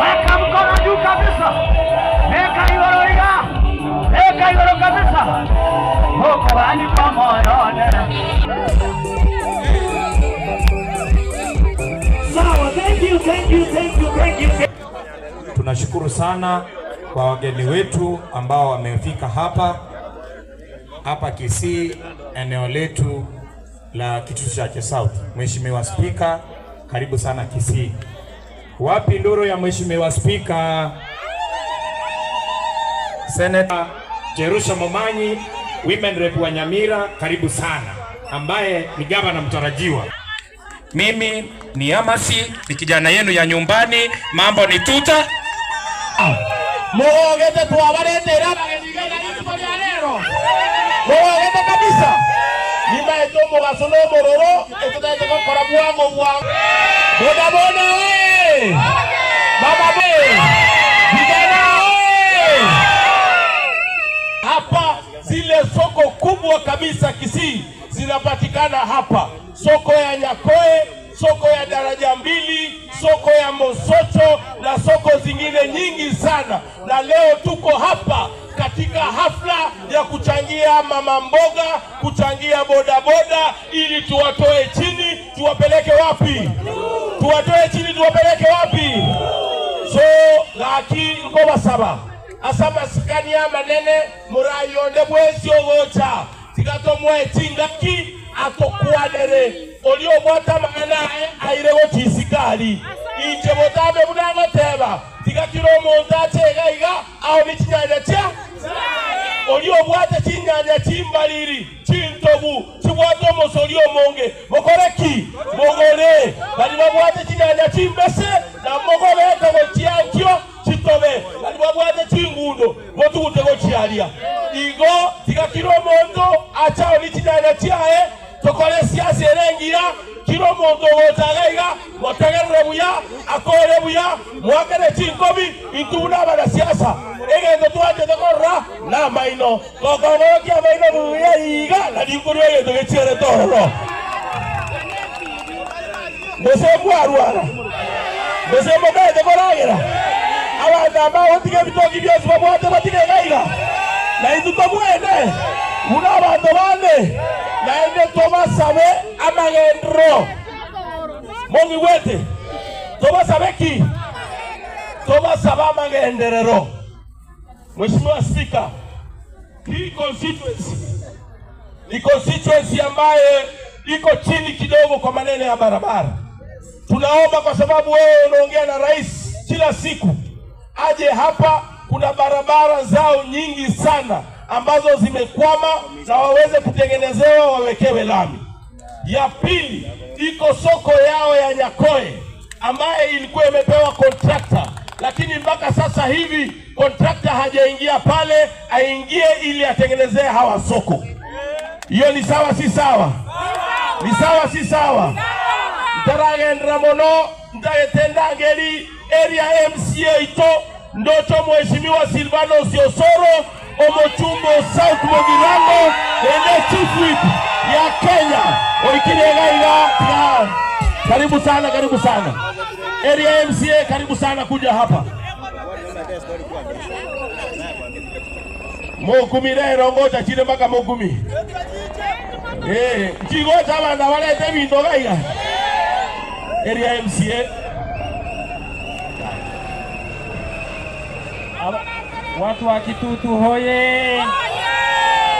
Weka mkono juu kabisa, weka igoro iga, weka igoro kabisa, huko bani kwa moyone. Sawa, thank you, thank you, thank you, thank you. Tunashukuru sana kwa wageni wetu ambao wamefika hapa hapa Kisii, eneo letu la Kitutu Chache South. Mheshimiwa Spika, karibu sana Kisii. Wapi nduru ya Mheshimiwa Spika? Senator Jerusha Momanyi, Women Rep wa Nyamira, karibu sana, ambaye ni gavana mtarajiwa. Mimi ni Amasi, ni kijana yenu ya nyumbani, mambo ni tuta Mugogete twabaretera abageni gena rituko ria rero mugogete kabisa nimaete omugaso na omororo etutete gokora bwango bwango bodaboda oye mama we vijana oye Hapa zile soko kubwa kabisa Kisii zinapatikana hapa, soko ya Nyakoe, soko ya Daraja Mbili, soko ya Mosocho na soko zingine nyingi sana. Na leo tuko hapa katika hafla ya kuchangia mama mboga, kuchangia bodaboda, ili tuwatoe chini tuwapeleke wapi? Tuwatoe chini tuwapeleke wapi? So gaki nkobasaba ase amasikani amanene murayonde bwesi ogocha tigatomwe chingaki atokwanere oli obwate amang'ana aye aire gochisikari inche botambe buna ngoteba tigakira omonto ache iga iga ao ni chinyanya chia oli obwate chinyanya chimbariri chintobu chibwate omosori omonge mokore ki mogore bari babwate chinyanya chimbese na mogobeka gochiankio chitobe bari babwate chingundo botugute gochiaria igo tigakira omonto achao ni chinyanya chiaye tokore siasa erengira kira omonto ogochaga iga motegerere buya akore buya mwakere chinkobi intwe buna abanasiasa egento twachete korora na amaino gokogorokia amaino buya iga nari nkorwa egento gechiarete ororo gose mwarwara gose mokaete koragera abanto aba gotiga ebitoki bionsi babwate batige iga iga na intwe tobwene buna abanto bande naende tobasabe amagendero. Mong'igwete? Tobasabe ki? Tobasabe amagenderero. Mheshimiwa Spika, hii constituency ni constituency ambaye iko chini kidogo kwa maneno ya barabara. Tunaomba kwa sababu wewe unaongea na rais kila siku, aje hapa. Kuna barabara zao nyingi sana ambazo zimekwama na waweze kutengenezewa, wawekewe lami. Ya pili, iko soko yao ya Nyakoe ambaye ilikuwa imepewa kontrakta, lakini mpaka sasa hivi kontrakta hajaingia pale, aingie ili atengenezee hawa soko. Hiyo ni sawa, si sawa? Ni sawa, si sawa? Ntaragendera mono ntagete ngeri area MCA ito ndocho Mheshimiwa Silvano Osoro Omochumbo South Mugirango ende chief whip ya Kenya oikire gaiga tiga. Karibu sana, karibu sana area MCA, karibu sana kuja hapa mukumi rero ngoja chine mpaka mukumi eh nchigocha abana balete binto gaiga area MCA. Watu wa Kitutu hoye!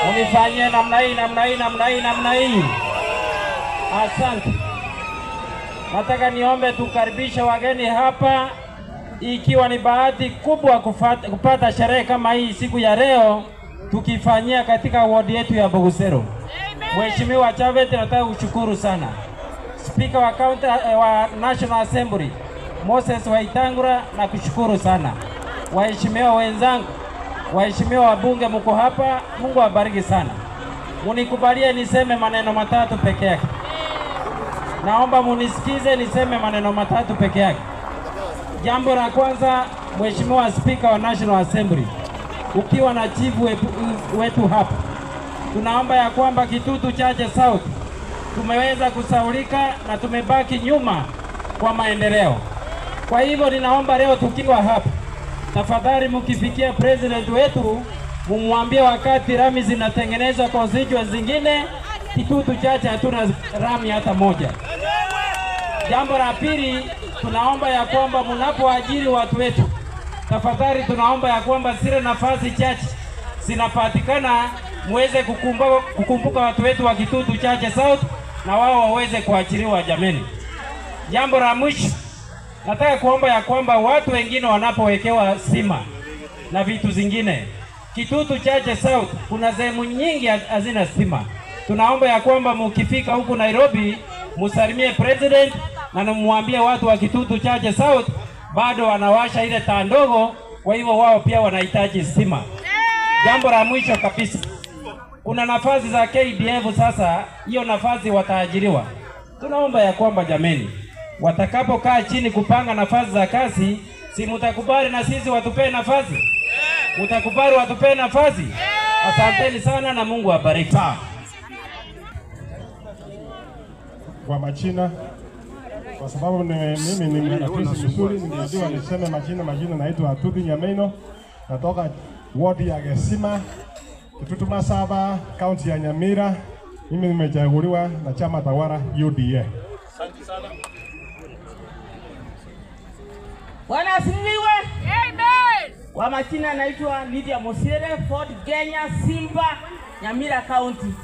Munifanyie namna hii namna hii namna hii namna hii. Asante. Nataka niombe tukaribishe wageni hapa, ikiwa ni bahati kubwa kufata, kupata sherehe kama hii siku ya leo tukifanyia katika wodi yetu ya Bogusero. Mheshimiwa Chavet, nataka kushukuru sana Spika wa county, wa National Assembly Moses Waitangura, na kushukuru sana waheshimiwa wenzangu, waheshimiwa wabunge mko hapa, Mungu awabariki sana. Munikubalie niseme maneno matatu peke yake. Naomba munisikize niseme maneno matatu peke yake. Jambo la kwanza, Mheshimiwa Spika wa National Assembly, ukiwa na chief wetu, wetu hapa, tunaomba ya kwamba Kitutu Chache South tumeweza kusaulika na tumebaki nyuma kwa maendeleo. Kwa hivyo ninaomba leo tukiwa hapa, tafadhali mkifikia president wetu mumwambie wakati rami zinatengenezwa constituency zingine, Kitutu Chache hatuna rami hata moja. Jambo la pili, tunaomba ya kwamba mnapoajiri watu wetu, tafadhali tunaomba ya kwamba zile nafasi chache zinapatikana muweze kukumbuka, kukumbuka watu wetu wa Kitutu Chache South na wao waweze kuachiliwa jameni. Jambo la mwisho, nataka kuomba ya kwamba watu wengine wanapowekewa sima na vitu zingine, Kitutu Chache South kuna sehemu nyingi hazina stima. Tunaomba ya kwamba mukifika huku Nairobi musalimie president na namwambie watu wa Kitutu Chache South bado wanawasha ile taa ndogo, kwa hivyo wao pia wanahitaji stima. Jambo la mwisho kabisa, kuna nafasi za KDF sasa, hiyo nafasi wataajiriwa. Tunaomba ya kwamba jameni, watakapokaa chini kupanga nafasi za kazi, si mtakubali na sisi watupee nafasi? Mtakubali watupee nafasi? Asanteni sana na Mungu awabariki. Kwa majina, kwa sababu ni, mimi ni mwanafunzi mzuri, ninajua niseme majina. Majina naitwa Atuthi Nyameno, natoka wodi ya Gesima, Kitutu Masaba, kaunti ya Nyamira. Mimi nimechaguliwa na chama tawala UDA. Bwana asifiwe. Amen. Kwa majina naitwa Lydia Mosere, Fort Kenya, Simba, Nyamira County.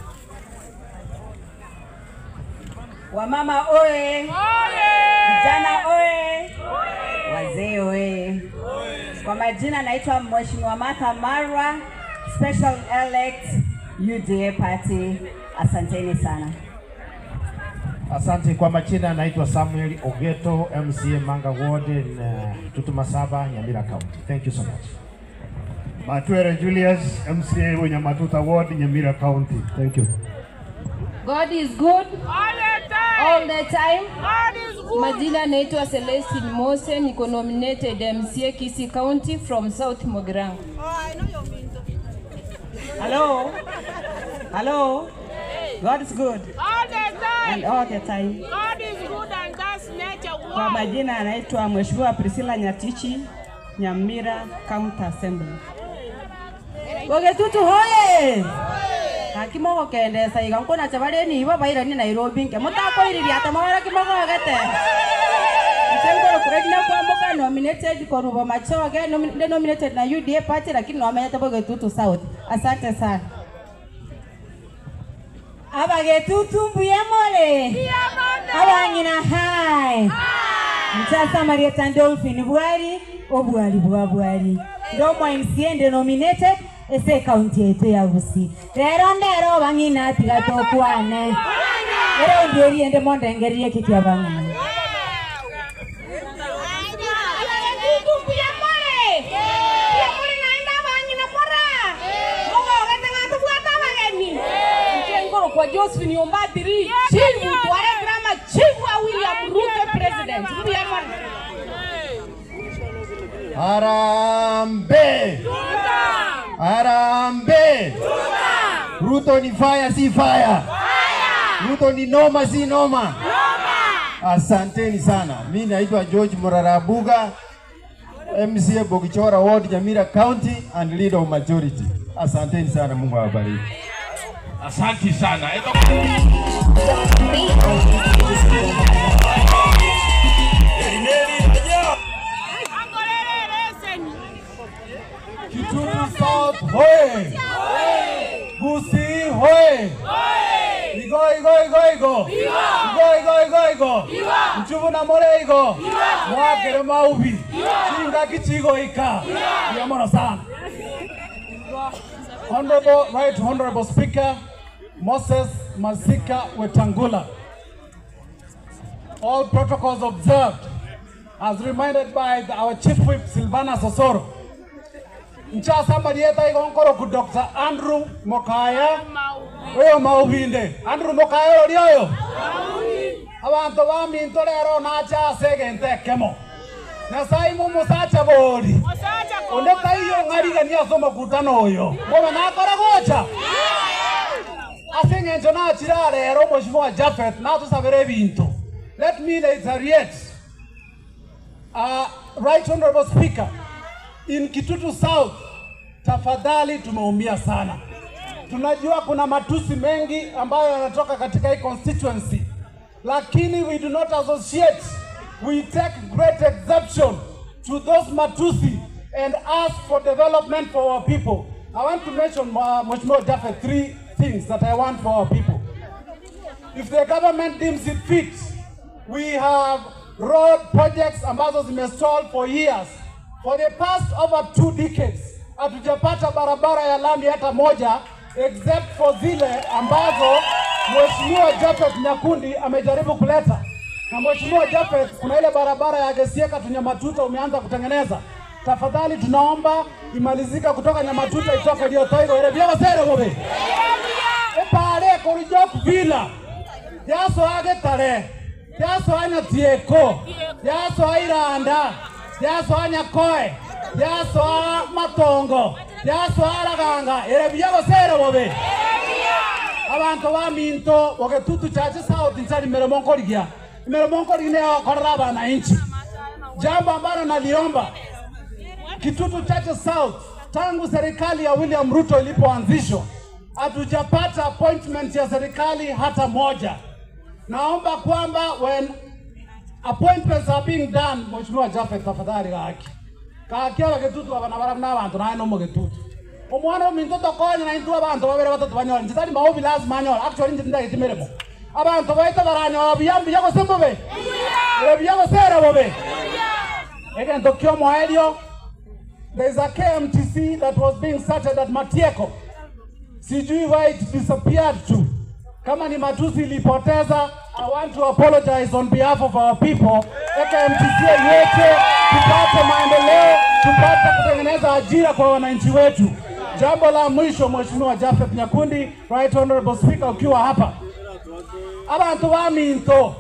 Wamama oye! Vijana oye! Wazee oye! Kwa majina naitwa Mheshimiwa Martha Marwa, Special Elect UDA Party. Asanteni sana. Asante kwa majina, naitwa Samuel Ogeto, MCA Manga Ward in Kitutu Masaba, Nyamira County. Thank you so much. Matwere Julius, MCA Wenyamatuta Ward, Nyamira County. Thank you. God is good all the time. Majina naitwa Celestine Mose, niko nominated MCA Kisii County from South Mugirango. Hello. Hello. God is good. All the time. And all the time. God is good and that's nature. Kwa majina anaitwa Mheshimiwa Priscilla Nyatichi, Nyamira County Assembly. Bogetutu hoye! Gaki mogokendesa iga nkonacha bare enibo bairanie Nairobi nke motakoiririata mobare ki mogogete? Inche nkorokwa Edna Kwamboka nominated korwa Bomachoge nde nominated na UDA party lakini nomenyete Bogetutu South. Asante sana. Abagetutu mbuya more? Abang'ina hi! Inche ase amarieta Dolphin Bwari, obwari bwa Bwari. Nde omo MCA nde nominated ase ecounty yaito ya Gusii. Rero ndero abang'ina tiga tokwane. Eraundi eria ende mondengererie eke kia abang'ina. Abagetutu mbuya more? Mbuya more naende abang'ina moraa? Mogogete ng'a tobwate abageni? Inche nkorokwa Josephine Ombati Chief, twaretire amachibu a William Ruto president. Mbuya mono. Harambee! Harambee! Ruto ni fire si fire? Ruto ni noma si noma? Asanteni sana. Mi naitwa George Murarabuga, MCA Bogichora Ward, Nyamira County and leader of majority. Asanteni sana, Mungu awabariki. Asante sana. Kitutu South hoye! Gusii hoye! Igo igo igo igo! Igo igo igo igo! Nchubu na more igo! Mwakere maubi! Chingaki chigoika! Mbuya mono sana. Honorable Right Honorable Speaker Moses Masika Wetangula. All protocols observed as reminded by our Chief Whip Silvana Sosoro. Nchasa Marieta igonkoro ku Dr. Andrew Mokaya oyo maubinde. Andrew Mokaya ori oyo. Abanto baminto rero nacha ase egento ekemo. Nyasaye momosacha bori. Onde taiyo ng'arigania ase omokutano oyo. Bobe nakora gocha. Ase eng'encho nachira rero Mheshimiwa Japheth natosabere ebinto. Let me reiterate. Right Honorable Speaker, in Kitutu South, tafadhali tumeumia sana. Tunajua kuna matusi mengi ambayo yanatoka katika hii constituency, lakini we do not associate. We take great exception to those matusi and ask for development for our people. I want to mention, Mheshimiwa Japheth, three things that I want for our people. If the government deems it fit, we have road projects ambazo zimestall for years. For the past over 2 decades, hatujapata barabara ya lami hata moja except for zile ambazo Mheshimiwa Japheth Nyakundi amejaribu kuleta. Na Mheshimiwa Japheth, kuna ile barabara ya Gesieka tu Nyamatuta umeanza kutengeneza. Tafadhali tunaomba imalizika kutoka Nyamatuta itoke Riotoigo ere byabasere gobe. Epare korijok villa. Yaso agetare. Yaso Nyatieko. Yaso Iranda. Yaso Nyakoe. Yaso Matongo. Yaso Araganga. Ere byabasere gobe. Abantu ba minto Bogetutu Chache South nchari meremo nkorigia. Meremo nkorigia korora abananchi. Jambo ambalo naliomba Kitutu Chache South, tangu serikali ya William Ruto ilipoanzishwa hatujapata appointment ya serikali hata moja. Naomba kwamba when appointments are being done, Mheshimiwa Japheth tafadhali gaki. Gaki abagetutu abana barabwo na abanto naye no omogetutu. Omwana ominto tokonya na intwe abanto babere batatu banyore. Inche tari maobi lazima anyore. Actually inche tindageti meremo. Abanto baito baranyora buya mbuya gose mbobe. Buya gose ere bobe. Egento kia omoerio, there is a KMTC that was being started at Matieko. Sijui why it disappeared to. Kama ni matusi ilipoteza, I want to apologize on behalf of our people. KMTC yetu tupate maendeleo, tupate kutengeneza ajira kwa wananchi wetu. Jambo la mwisho, Mheshimiwa Japheth Nyakundi, Right Honorable Speaker, ukiwa hapa. Abantu ba minto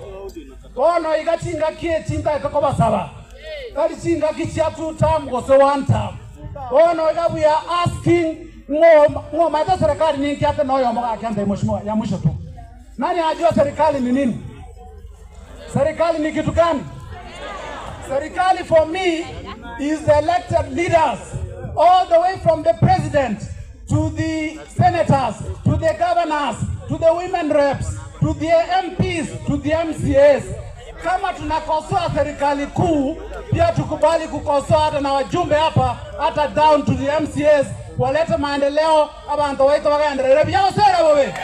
bono iga chingaki echintaete kobasaba kari chingaki chia 2 term gose 1 term bono iga we are asking ng'oma ete serikali ninki ate noyo mogakende mheshimiwa ya mwisho tu. Nani ajua serikali ni nini? Serikali ni kitu gani? Serikali for me is the elected leaders all the way from the president to the senators to the governors. governors, to the women reps, to the MPs, to the MCAs. Kama tunakosoa serikali kuu, pia tukubali kukosoa hata na wajumbe hapa, hata down to the MCAs walete maendeleo abantu baito bagaendelera byagosera bobe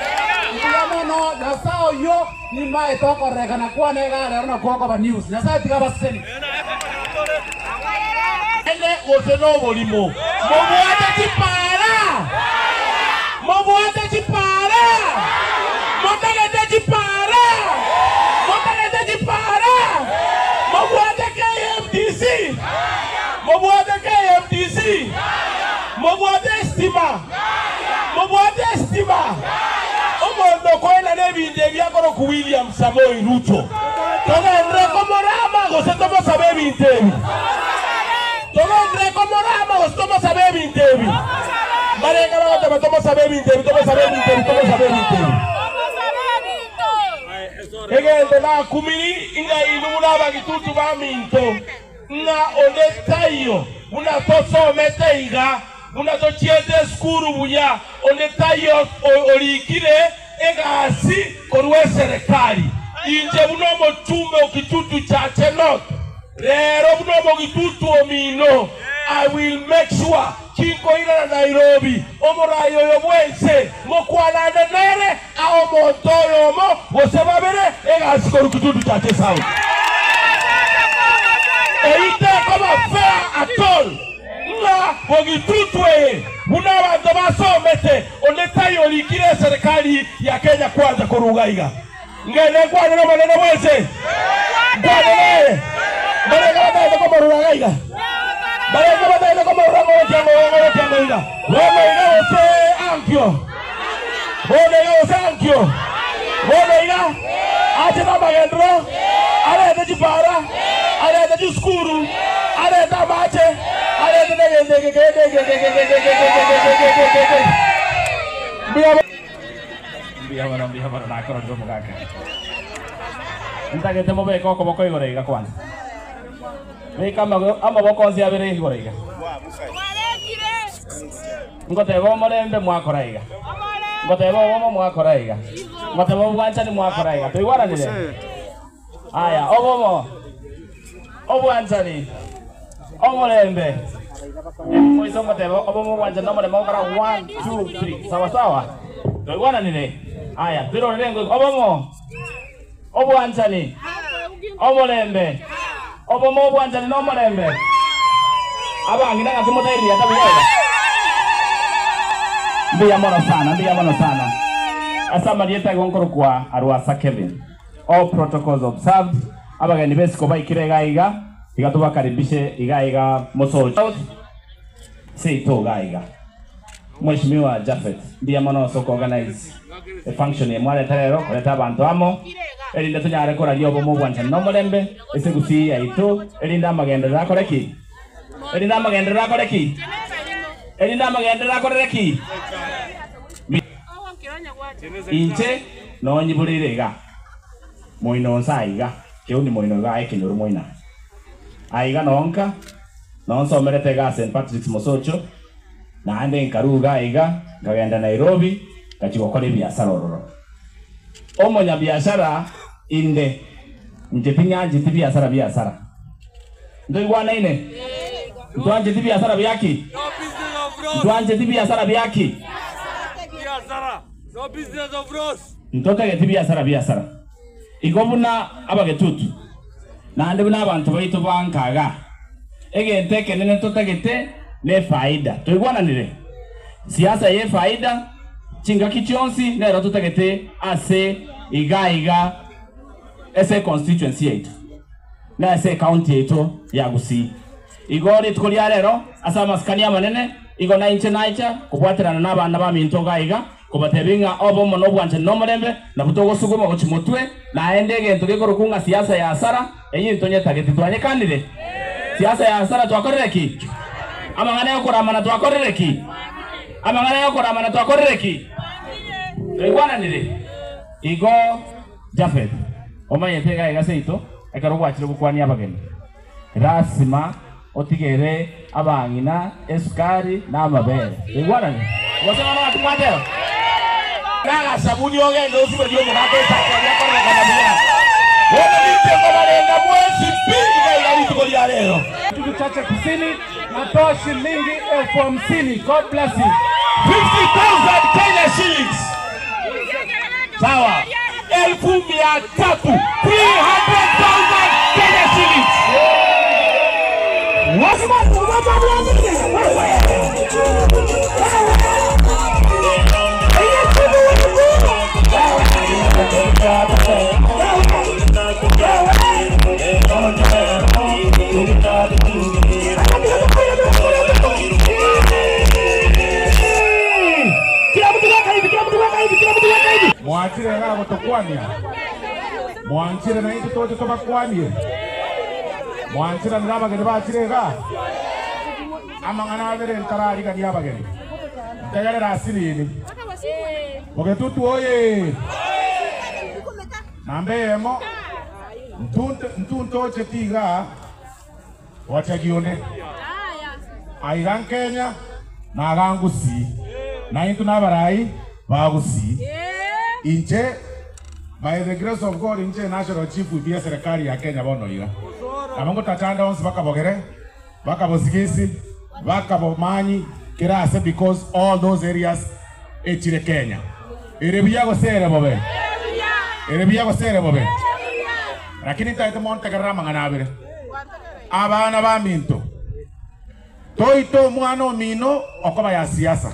mbuya mono Nyasaye oyo nimaete okorekana kwane iga rero na kokoba news. Nyasaye tiga abaseseni. Ene gose noborimo. Mobwate chipara! Mobwate chipara! Motagete chipara! Motagete chipara! Mobwate KMTC! Mobwate KMTC! Mobwate estima! Mobwate estima! Omonto okoenana ebinto ebi akorokwa William Samoei Ruto. Togenderere komorama gose tomosabe ebinto ebi? Togenderere komorama gose tomosabe ebinto ebi? Mbarenge bagoteba tomosabe ebinto ebi, tomosabe ebinto ebi, tomosabe ebinto ebi. Egento nakumiri ing'a inwe buna abagitutu baminto, ng'a onde taiyo buna tosomete iga, buna tochiete esukuru buya, onde taiyo orikire egasi korwa eserekari. Inche buna omochumbe o Kitutu Chache North, rero buna omogitutu omino, I will make sure chinkoirana Nairobi, omorai oyo bwense mokwanane nere ae omonto oyomo gose babere egasi korwa Kitutu Chache South. Eyio tekoba fair at all ng'a bogitutu eye buna abanto basomete onde taiyo orikire eserekari ya Kenya Kwanza korwa iga iga. Ngende nkwane n'Omonene bwense, nkwane nere. Mbarenge batagete komorora iga iga, mbarenge batagete komorora ng'orokia ng'orokia ng'o iga, bono iga gose ankio, bono iga gose ankio, bono iga ache namagenderero, arete chipara, arete chisukuru, arete amache, arete negento eke kende eke eke eke eke eke eke eke eke eke eke. Mbuya. Mbuya mono, mbuya mono, nakororire omogaka. Ntagete mobeke okoboko igoro iga kwanza. Beka amaboko onsi abere igoro iga. Ngoteba omorembe mwakora iga. Ngoteba obomo mwakora iga. Ngoteba obwanchani mwakora iga. Toigwananire? Aya, obomo, obwanchani, omorembe. Moise ngoteba obomo, obwanchani na omorembe ogokora one, two, three. Sawa sawa? Toigwananire? Aya, toirorere engo obomo, obwanchani, omorembe, obomo, obwanchani na omorembe. Abang'ina ng'aki motairiria tabuya iga? Mbuya mono sana, mbuya mono sana. Ase amarieta igo nkorokwa Arwasa Kevin. All protocols observed, abageni b'esiko baikire iga iga, tiga tobakaribishe iga iga mosoche seito iga iga. Mweshimiwa Japhet, mbuya mono ase okoorganize efunction eye mwareta rero, koreta abanto amo, erinde tonyare koraria obomo obwanchani na omorembe ase egusii yaito, erinde amagenderero akore ki? Erinde amagenderero akore ki? Erinde amagenderero akorere ki? Inche nonyiboreire iga, moino onse aiga, keuni moino iga ekenyoru moino aiga nonka, nonsomerete iga St Patrick's Mosocho, naende nkaruga aiga, nkagenda Nairobi, ngachia gokora ebiasara ororo. Omonyabiashara inde, inche ting'ancheti biasara biasara. Ntoigwanaine? Ntwancheti biasara biaki? Ntwancheti biasara biaki? Ntotageti biasara biasara. Igo buna abagetutu, naende buna abanto baito ba nkaga, egento ekenene totagete nefaida. Toigwananire? Siasa y'efaida chingaki chionsi nero totagete ase iga iga ase econstituency yaito. na ase ecounty yaito ya Gusii. Igo rituko ria rero ase amasikani amanene igo nainche naicha kobwaterana nabana baminto iga iga kobatebia ng'a obomo na obwanchani na omorembe nabwo togosuguma gochia motwe naende egento gekorokwa ng'a siasa ya hasara eyio intonyetageti twanyekanire siasa ya hasara twakorire ki? Amang'ana yokoramana twakorire ki? Amang'ana yokoramana twakorire ki? Twaigwananire? Igo Jafeth, omanyete iga iga seito, ekero gwachire gokwania abageni, lasima otigere abang'ina esukari na amabere. Toigwanane? Gose bono ng'aki mwateba? Nagasabuni ogende osiberie omogaka esake oria akororekana buya. Bono ninche nkobarenda mwensi pi iga iga rituko ria rero. Kitutu Chache Kusini, natoa shilingi 50,000. God bless you. 50,000 Kenya shillings. Sawa. 300,000. 300,000 Kenya shillings. Kila mtu weka hivi, kila mtu weka hivi, kila mtu weka hivi. Mwachire iga gotokwania. Mwanchire na intwe toche tobakwanie. Mwanchiranire abageni bachire iga. Amang'ana abere ntararigania abageni. Ntegerere asinini. Bogetutu oye. Namba eyemo ntunte ntuntoche tiga wachagione. Aiga Kenya na agangusi. Na intu nabarai bagusi. Inche by the grace of God inche national chief bia serikali ya Kenya bono iga. Nabo ngotachanda onsi bakabogere, bakabosigisi, bakabomanyi kirase because all those areas echire Kenya. Ere buya gosere bobe. Ere buya gosere bobe. Lakini ntaete montegerera amang'ana abere. Abana ba minto. Toito omwana omino okoba ya siasa.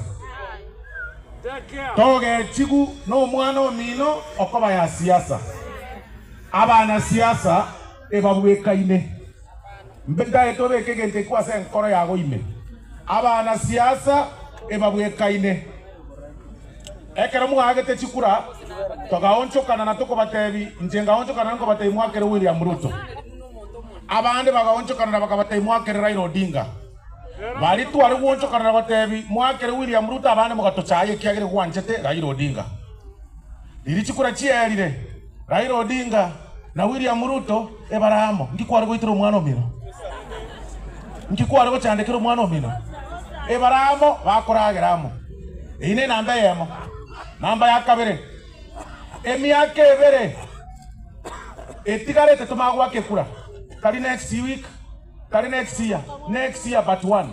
Togechigu na omwana omino okoba ya siasa. Abana siasa ebabwekaine. Mbe ntaete obeke egento ekio ase enkoro yago ime. Abana siasa ebabwekaine. Ekero mwagete chikura togaonchokana na tokobatebi inche ngaonchokana nkobatebi mwakere William Ruto. Abande bagaonchokana na bakabatebi mwakere Raila Odinga. Bari tware gwonchokana na batebi mwakere William Ruto abande mugatochaye kiagere gwanchete Raila Odinga. Riri chikura chierire Raila Odinga na William Ruto ebaramo nkikware goitera omwana omino. Nkikware gochandekera omwana omino. Ebaramo bakoragera amo. Eyio ne enamba eyemo. Namba ya kabere. Emiaka ebere etigarete tomagwaka ekura. Tari next week, tari next year, next year but one.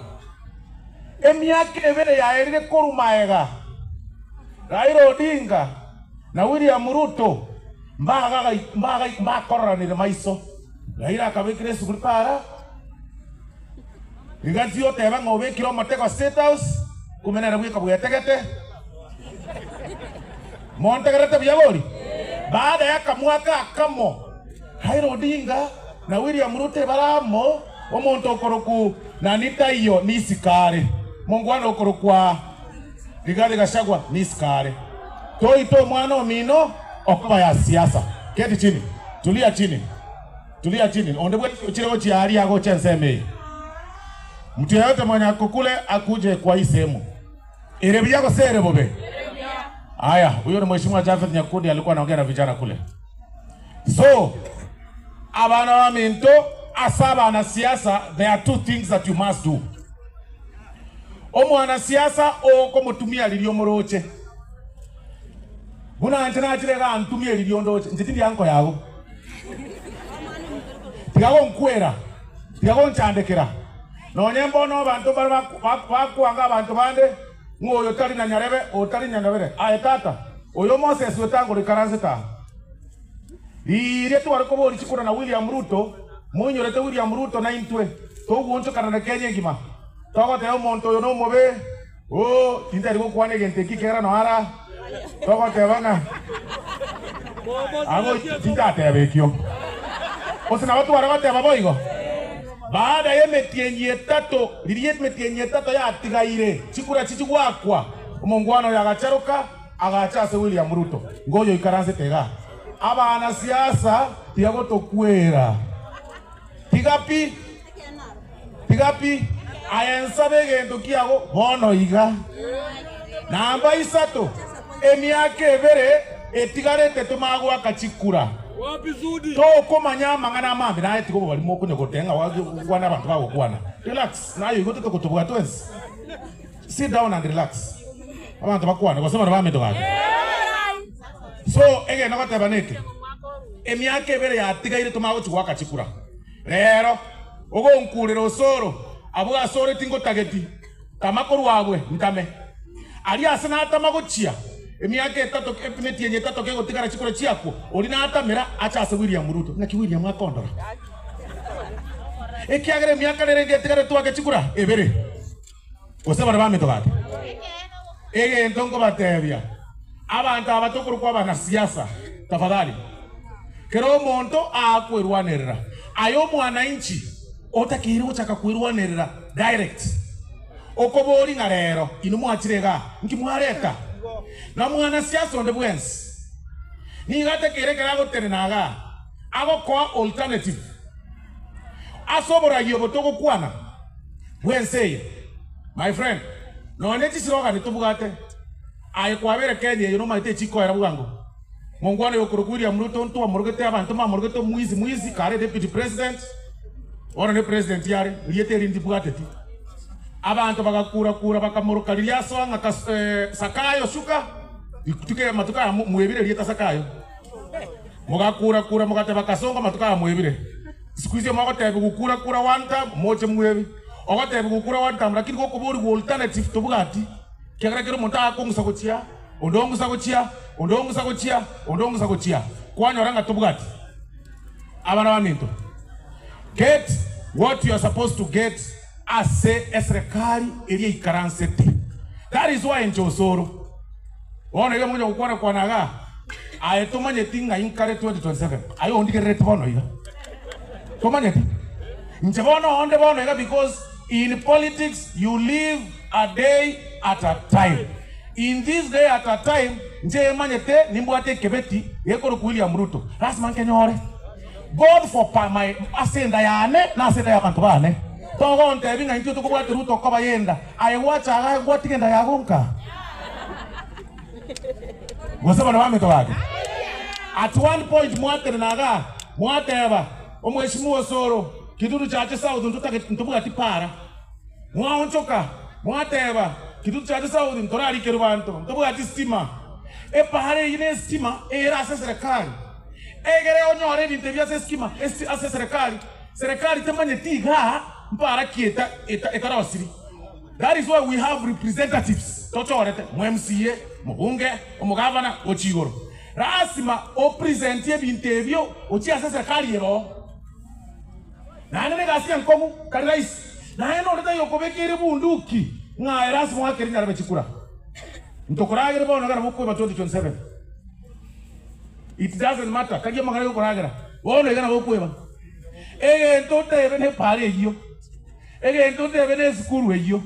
Emiaka ebere yaerire korwa maega. Raila Odinga na William Ruto mbaga mbaga mbakororanire maiso. Raila akabekera esuguri para Rigathi oteba ng'a obekire omotego State House, kumbe nere bweka bwetegete. Montegerete buya bori? Baada ya akamwaka akamo, Raila Odinga na William Ruto ebare amo, omonto okorokwa nani taiyo nisikare, mongwana okorokwa Rigathi Gachagua nisikare. Toite omwana omino okoba ya siasa. Keti chini, tulia chini, tulia chini. Onde bwensi ochire gochia aria agocha ensemo eye. Mtu yeyote mwenye ako kule akuje kwa hii sehemu. Ere buya gose ere bobe? Aya, huyo ni Mheshimiwa Japheth Nyakundi alikuwa anaongea na vijana kule. So, abana ba minto ase abana siasa there are two things that you must do. Omwana siasa okomotumia riria omoroche. Buna inche nachire igaa ntumie riria ondoche, inche tindi anko yago. Tiga gonkwera, tiga gonchandekera. Nonye mbono abanto mbare bakwanga abanto bande, ng'a oyo tari na nyarebe, oyo tari na nyarebe. Aye tata, oyo Moses wetangora oikaransete aa. Riria tware koboria chikura na William Ruto, moinyorete William Ruto naintwe, togoonchokana na Kenya engima. Togoteba omonto oyo nomobe, oo, tintari gokwana egento eki kera noara, togoteba ng'a ago tintateba ekio. Gose nabo tware goteba boigo? Baada y'emetienyi etato, riria emetienyi etato yatigaire, chikura chichigwakwa, omongwana oyo agacharoka, agacha ase William Ruto, ngoyo oikaransete igaa. Abana siasa tiga gotokwera. Tiga pi, tiga pi, aye nsabe egento kiago bono iga. Namba isato, emiaka ebere etigarete tomagoaka chikura. Tokomanya amang'ana amambe naye tiga obobari mokonya gotenga gokwana abanto bagokwana. Relax, naye oigotete gotobua twensi. Sit down and relax. Abanto bakwane gose bono baminto gaki. So egento ngoteba neke, emiaka ebere yatigaire tomanye gochia goaka chikura. Rero ogonkurera osoro abwo asore tingotageti, tama korwa abwe ntame. Aria ase natama gochia, emiaka etato emetienyi etato kegotigara chikura chiakwo, oria natamera ache ase William Ruto. Naki William akondora? Ekiagera emiaka nere engetigare twake chikura ebere. Gose baria baminto gaki? Egento nkobatebia, abanto aba tokorokwa abanasiasa, tafadhali, kera omonto aakwerwanerera. Aye omwanainchi otakeire gochaka kwerwanerera direct, okobori ng'a rero inwe mwachire igaa, nki mwareta? Na mwanasiasa onde bwensi nigo atakeire ekero agotenena igaa, agokoa alternative ase oboragia obo togokwana. Bw'ense eye. My friend, nonya ne chisirogani tobwate, aye kwabere Kenya eye nomanyete echikoera bwango. Mongwana oyo okorokwa William Ruto ntwamorogete abanto mbamorogete omwizi mwizi kare deputy president, bono ne president are, rieta eri ndibwateti. Abanto bagakura kura bakamoroka riria asoa ng'a kas eh, Sakayo shuka, rituko amatuko aya mwebire erieta Sakayo. Mogakura kura mogateba Kasongo amatuko aya mwebire. Siku hizi mogotebigwa kura kura one term moche mwebi. Ogotebigwa kura one term lakini gokoborigwa alternative tobwati kiagera kera omonto agakong'usa gochia onde ong'usa gochia onde ong'usa gochia onde ong'usa gochia kwanyora ng'a tobwati. Abana baminto get what you are supposed to get ase eserekari eria eikaransete. That is why inche Osoro bono iga mogocha gokwana kwana igaa aye tomanyeti ng'ai nkare 2027 aye ondigerereti bono iga. Tomanyeti? Inche bono onde bono iga because in politics you live a day at a time. In this day at a time inche emanyete nimbwate ekebeti gekorokwa William Ruto. Lasima nkenyore. God for pa my ase enda yane na ase enda y'abanto bane. Togontebia ng'a intwe tokobwate Ruto okoba yenda. Aye gwacha iga gwatiga enda yago nka? Gose bana baminto gaki? At one point mwatenena igaa mwateba omweshimiwa Osoro Kitutu Chache South ntotageti ntobwati para. Mwaonchoka mwateba Kitutu Chache South ntorarikerwe banto ntobwati stima. Epara eyio ne estima ere ase eserekari. Egere onyore ebinto ebi ase estima ase eserekari, serekari temanyeti igaa mpara ki eta eta etarosiri. That is why we have representatives tochorete, mo MCA, mobunge, omogavana gochia igoro. Lasima o presentie ebinto ebio gochia ase eserekari ere oo. Naende negasi enkong'u, tari rahisi. Naende onde taiyo okobekeire bunduki ng'a aye lasima oakere nyarebe chikura. Ntokoragere bono iga nabo okoiba 2027. It doesn't matter, tari amang'ana yokoragera, bono iga nabo okoiba. Egento otebe nepara eyio. Egento otebe nesukuru eyio,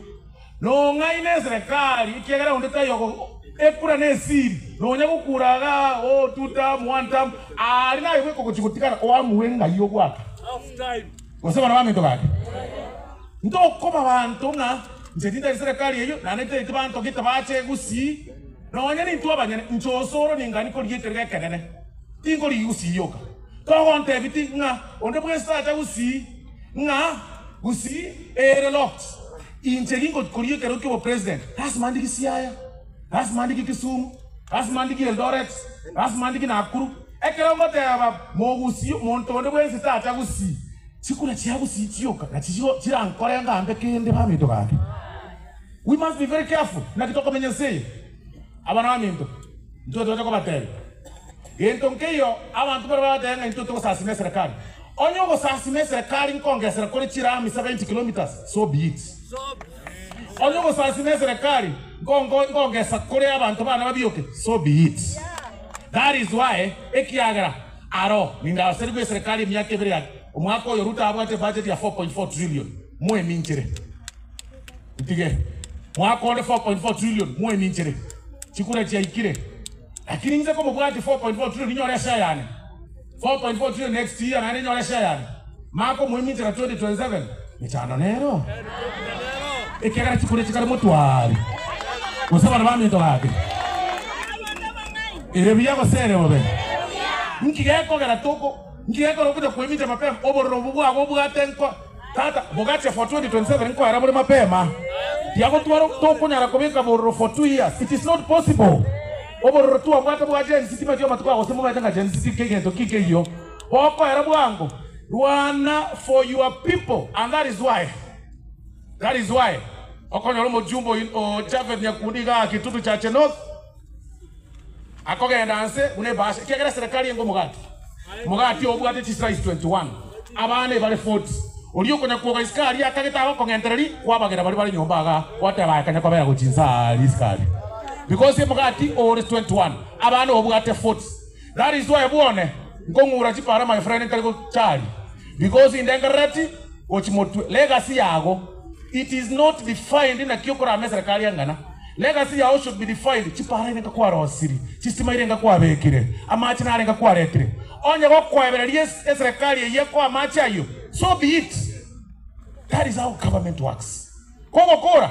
nong'aine eserekari, ekiagera onde taiyo ogo ekura nesiri, nonya gokura igaa, oh, two term, one term, aria naye bweka ogochia gotigara oamue ng'ai ogwaka. Gose bana baminto gaki, ntokoba banto ng'a inche tintari serekari eyio, naende ntaeti banto gete bache gusii, nonya nintwe abanyene, inche osoro ningani korigia ekerogo ekenene, tinkorigia gusii yoka. Togontebia ti ng'a onde bwensi tacha gusii. Ng'a gusii ere locked. Inche gingokoria ekerogo kia obopresident lasima ndigie Siaya, lasima ndigie Kisumu, lasima ndigie Eldoret, lasima ndigie Nakuru. Ekero ngoteba mogusii monto onde bwensi tacha gusii, chikura chia gusii chioka nachi chirankore ngambe kende baminto gaki. We must be very careful naki tokomenya ense eye. Abana baminto, intwe toche kobatebia. Gento nkeiyo abanto baria bagateba ng'a intwe togosasima eserekari. Onye ogosasima eserekari nkongesera kore chirami 70 kilometres, so be it. Onye ogosasima eserekari nkongesa kore abanto bane babioke, so be it. That is why ekiagera aro nindaserigwe eserekari emiaka ebere ya omwaka oyo Ruto abwate ebudget ya 4.4 trillion moeminchire. Ntige mwaka onde 4.4 trillion moeminchire. Chikura chiaikire. Lakini inche komobwati 4.4 trillion ninyore eshare yane 4.4 trillion next year naende ninyore eshare yane maka omoiminchera 2027 mechando nero ekiagera chikura chikare motware gose abana baminto gaki ere buya gose ere bobe nki gekogera toko nki gekogera okonya koimincha mapema obororo obo bwago obwate nko Tata, bogache for 2027 nkoera bore mapema. Tiagotwara tokonyara kobeka bororo for 2 years. It is not possible. Obororo twabwate bwa Gen Z timanyeti amatuko aya gose momanyete ng'a Gen Z ki egento ki nkeyio. Bokoera bwango, rwana for your people and that is why, that is why okonyora omojumbe oyo o Japhet Nyakundi igaa Kitutu Chache North akogenda nse buna ebahasha ekiagera eserekari enga omogati. Omogati oo obwate chislice 21, abana ebare 40. Oria okonya kwoga isiko aria akagete agokong'entereria kwabagera baria bare nyomba igaa gwateba aye kanya kobera gochia inse aaria isiko aria because omogati ore 21 abana obwate 40. That is why bwone nkong'ura chipara my friend ntari gochari because indengerereti gochi motwe legacy yago it is not defined naki okorama eserekari engana. Legacy yao should be defined, chipara irenga kwarosiri, chistima irenga kwabekire, amache narenga kwaretire. Onye gokoebereria eserekari eyio ekoa amache ayio, so be it. That is how government works. Kogokora,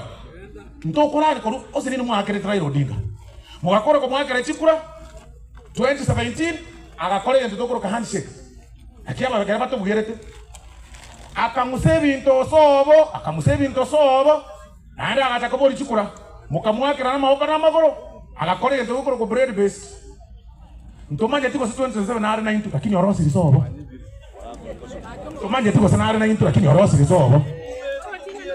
ntokorare korwa ase nini mwaakerete Raila Odinga. Mogakora komoakera chikura 2017 agakora egento tokoroka handshake. Naki ababekere batobugerete. Akang'usa ebinto sobo, akang'usa ebinto sobo. Naende agacha koboria chikura, mokamoakera namaboko na amagoro, agakora egento gekorokwa bread based. Ntomanyeti gose 2027 nare naintwe, lakini orosirie sobo. Ntomanyeti gose nare naintwe, lakini orosirie sobo.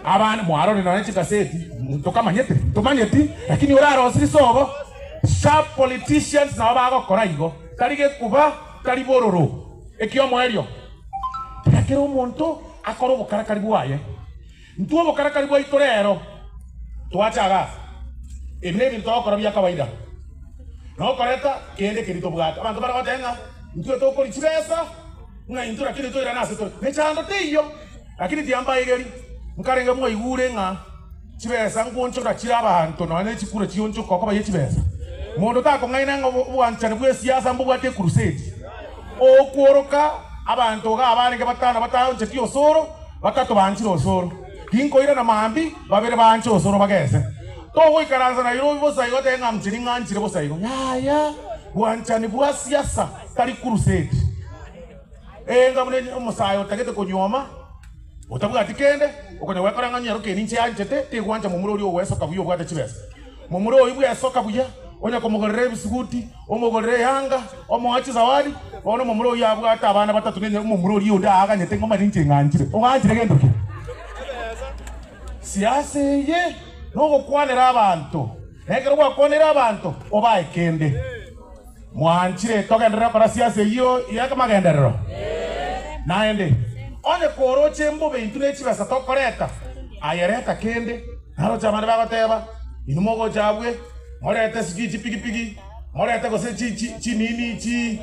Abande mwarorire nonya chigaseti, ntokamanyete, ntomanyeti, lakini orarosirie sobo. Sharp politicians nabo bagokora igo, tari gekuba, tari bororo. Ekiomoerio, tiga kera omonto akore obokarakari bwaye. Intwe obokarakari bwaito rero twacha iga ase ebi nebinto togokora bia kawaida, na okoreta kende keria tobwate. Abanto bare goteba ng'a intwe tokoria chibesa, ng'a intwe lakini toirane ase tore. Mechando teiyo, lakini tiambaegeri. Nkarenge mwaigure ng'a chibesa nkoonchora chire abanto nonya ne chikura chionchoka okoba ye chibesa. Monto takong'aina ng'a obwanchani bw'esiasa mbobwate ekrusedi. Okworoka abanto iga abarenge batano bataoncheti osoro, Batato banchire osoro, tinkoirana mambia, babere banche osoro bagese. Togoikaransa Nairobi bosa igo otebe ng'a inche ning'anchire bosa igo. Yaya, bwanchani bwa siasa tari crusade. Enga buna omosae otagete konyuoma, otabwati kende, okonya gwekora ng'a nyaroke ninche yanchete, tigwancha momura oria ogwesoka buya obwate chibesa. Momura oyio bwesoka buya, onya komogorera ebisuguti, omogorere eyanga, omoe chisawadi, bono omomura oyio abwate abana batato ne omomura oria onde aaganyete ng'a omanye inche ng'anchire. Oganchire gento ki? Siasa eye nogokwanera abanto, na ekero gwakwanire abanto, obae kende. Mwanchire togenderere gokora siasa eyio y'amagenderero? Naende, onye koroche mbobe intwe ne chibesa tokoreta, aye reta kende. Naroche abande bagoteba, Inwe mogocha abwe, morete sijui chipigipigi, morete gose chi chi chinini chi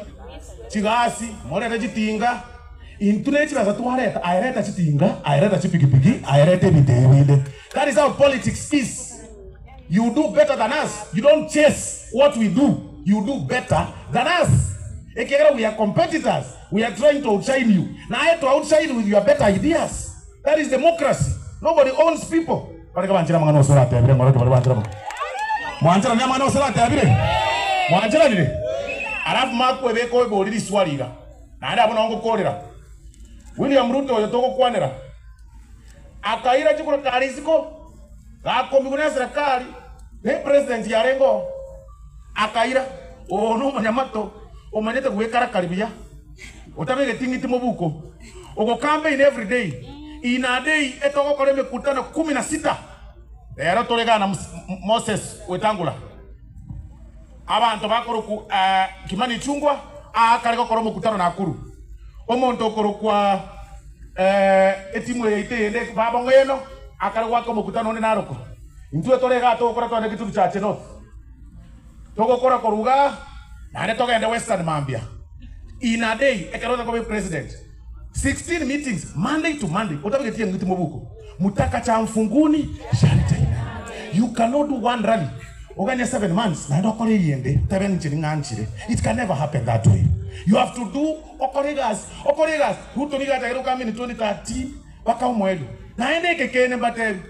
chigasi, morete chitinga. Intwe ne chibesa twareta, aye reta chitinga, aye reta chipigipigi, aye reta ebinto ebi binde. That is how politics is. You do better than us, you don't chase what we do, you do better than us. Ekiagera we are competitors, we are trying to outshine you. Naye to outshine with your better ideas. That is democracy. Nobody owns people. Bareke banchire amang'ana ose oratebire ng'oroke baria banchire amang'ana. Mwancheranie amang'ana ose oratebire? Mwancheranire? Alafu makwebeka oibori riswali iga. Naende abwo nao ngokorera. William Ruto oyo togokwanera akaira chikura kare isiko gakomigwa ne eserekari ne president yarenge oo akaira oo nomonyamato omanyete gwekarakari buya. Otabegeti ng'iti mobuko, ogo campaign every day, in a day etogokora emekutano kumi na sita. Rero tore igaa na Moses Wetangula, abanto bakorokwa Kimani Ichung'wa aa kare gokora omokutano Nakuru, omonto okorokwa etimu eye yaito eyende Baba Ng'eno akare goaka omokutano onde Naroko. Intwe tore igaa togokora togende Kitutu Chache North. Togokora korwa igaa naende togende Western mambia in a day ekero ocha koba epresident 16 meetings Monday to Monday otabegeti eng'iti mobuko mutaka cha mfunguni sharti aina you cannot do one rally oganye 7 months naende okore eyende otebe inche ning'anchire it can never happen that way you have to do okore egasi okore egasi Ruto nigo achagete gokamini 2013 mpaka omoerio naende eke kende mbatebi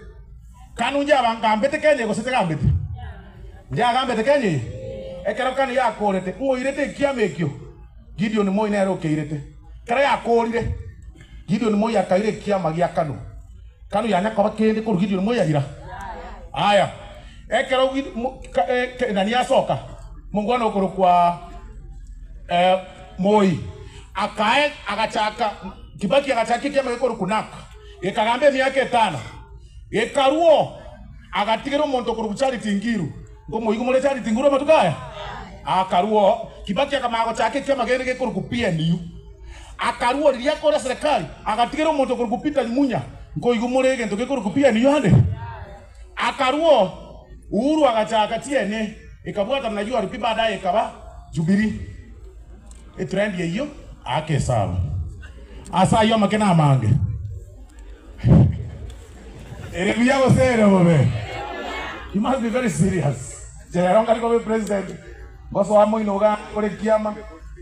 Kanu nchaba ngambete Kenya gose tigambeti? Nchagambete Kenya eye? Ekero Kanu yakoorete, ng'oirete ekiama ekio? Gideon Moi nere okeirete. Ekero yakoorire, Gideon Moi akaira ekiama gia Kanu. Kanu yanya koba kende korwa Gideon Moi aira. Aya, ekero nani asoka? Mongwana okorokwa eh, Moi akae agachaka Kibaki agachaka ekiama gekorokwa NARC gekagamba emiaka etano gekaruo agatigera omonto okorokwa Charity Ngiru nkomoigwa more Charity Ngiru amatuko aya akaruo Kibaki akamanya gochaka ekiama kende gekorokwa PNU akaruo riria akore serikali agatigera omonto okorokwa Peter Munya nkoigwa more egento gekorokwa PNU ande Akaruo Uhuru agachaka TNA ekabwatana na URP baadaye ekaba Jubilee. Etrend eyio aka esabu. Ase ayio amakene amange. Ere buya gose ere bobe? You must be very serious. Inche rero nkari koba epresident, ngosoa moino iga nkore ekiama,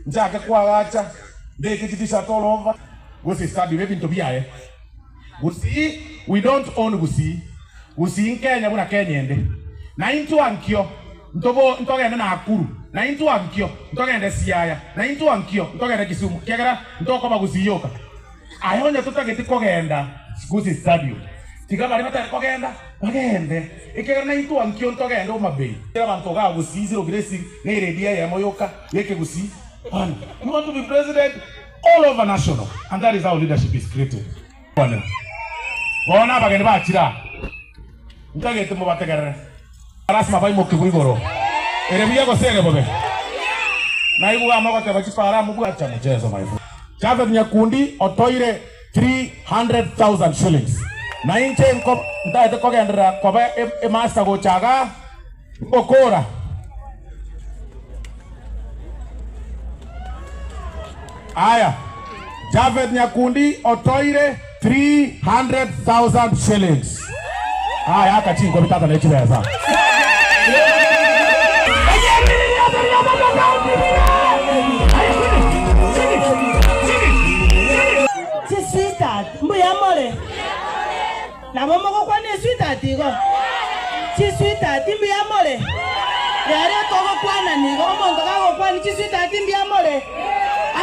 nchake koagacha, mbeke chi-t-shirt all over. Gose study ebinto biaye. Gusii we don't own Gusii. Gusii nkenya buna Kenya ende. Na intwe ankio ntobo ntogende Nakuru, na intwe ankio ntogende Siaya, na intwe ankio ntogende Kisumu kiagera ntokoba Gusii yoka. Aye onye totageti kogenda Gusii Stadium, tiga baria batari kogenda bagende ekiagera naintwe ankio ntogende Homa Bay. Abanto igaa Gusii zero grazing ne eredio eyemo yoka yekegusii. Bono you want to be president? All over national and that is how leadership is created. Bono abageni bachire aa, ntagete mobategerere. Lasima baimokigwe igoro. Ere buya gose ere bobe? Naigwe amo ogoteba chipara amo bwacha mchezo my friend. Japhet Nyakundi otoire 300,000 shillings. Na inche nko ntagete kogenderera koba emaster gocha igaa ngokora. Aya, Japhet Nyakundi otoire 300,000 shillings. Aya, aka chinkobi tata ne chibesa. Chisweetheart, mbuya more? Nabo mogokwana esweetheart igo? Chisweetheart, mbuya more? Rero togokwana nigo, omonto gagokwana chisweetheart mbuya more?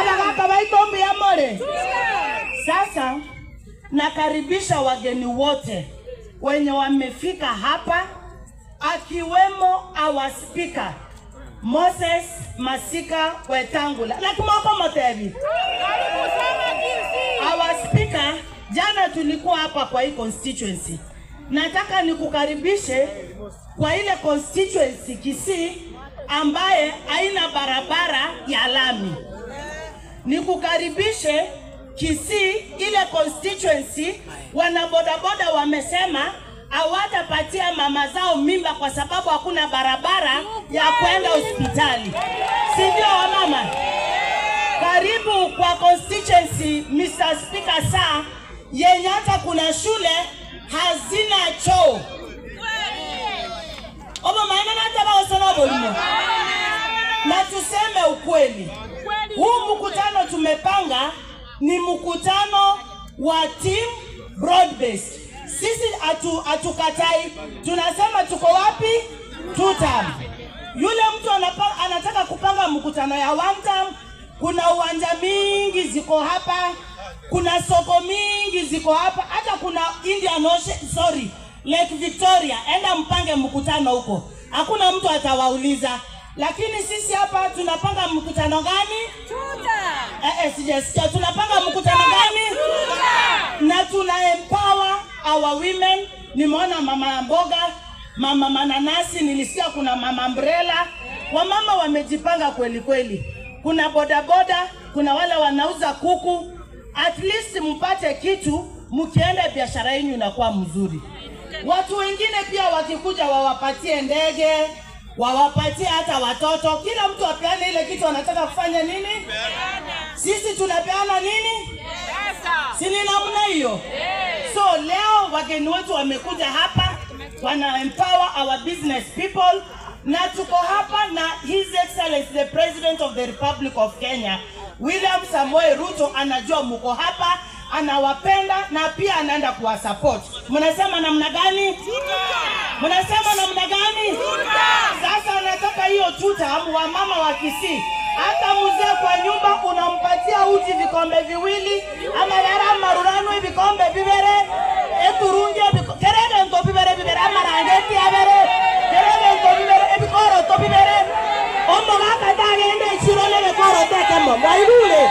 Abagaka baito mbuya more? Sasa nakaribisha wageni wote wenye wamefika hapa akiwemo our speaker Moses Masika Wetangula. Naki mokomotebi? Our speaker, jana tulikuwa hapa kwa hii constituency. Nataka nikukaribishe kwa ile constituency Kisii ambaye haina barabara ya lami. Nikukaribishe Kisii, ile constituency wanabodaboda wamesema hawatapatia mama zao mimba kwa sababu hakuna barabara ya kwenda hospitali, si ndio wamama? Karibu kwa constituency Mr. Speaker, saa yenye hata kuna shule hazina choo obo maana hata baosona bolimo. Na tuseme ukweli, huu mkutano tumepanga ni mkutano wa team broad based. Sisi hatukatai, tunasema tuko wapi? Two term. Yule mtu anataka kupanga mkutano ya one term, kuna uwanja mingi ziko hapa, kuna soko mingi ziko hapa, hata kuna Indian Ocean, sorry, Lake Victoria, enda mpange mkutano huko, hakuna mtu atawauliza. Lakini sisi hapa tunapanga mkutano gani? Sijasikia. Tunapanga mkutano gani? Na tuna empower our women. Nimeona mama mboga, mama mananasi, nilisikia kuna mama umbrella. Wamama wamejipanga kweli kweli. Kuna bodaboda, kuna wale wanauza kuku. At least mpate kitu, mkienda biashara yenu inakuwa mzuri. Watu wengine pia wakikuja wawapatie ndege, wawapatie hata watoto. Kila mtu apeane ile kitu anataka kufanya nini? Sisi tunapeana nini? Si ni namna hiyo? So leo wageni wetu wamekuja hapa, wana empower our business people, na tuko hapa na His Excellency the President of the Republic of Kenya William Samoei Ruto anajua muko hapa, anawapenda na pia anaenda kuwasupport. Mnasema namna gani? Mnasema namna gani? Sasa nataka hiyo tuta wa mama wa Kisii. Hata mzee kwa nyumba unampatia uji vikombe viwili ama yara marurano vikombe vibere eturunge kerege nto bibere bibere ama rangeti abere kerege nto bibere ebikoro to bibere. oyomo. Mwaigure?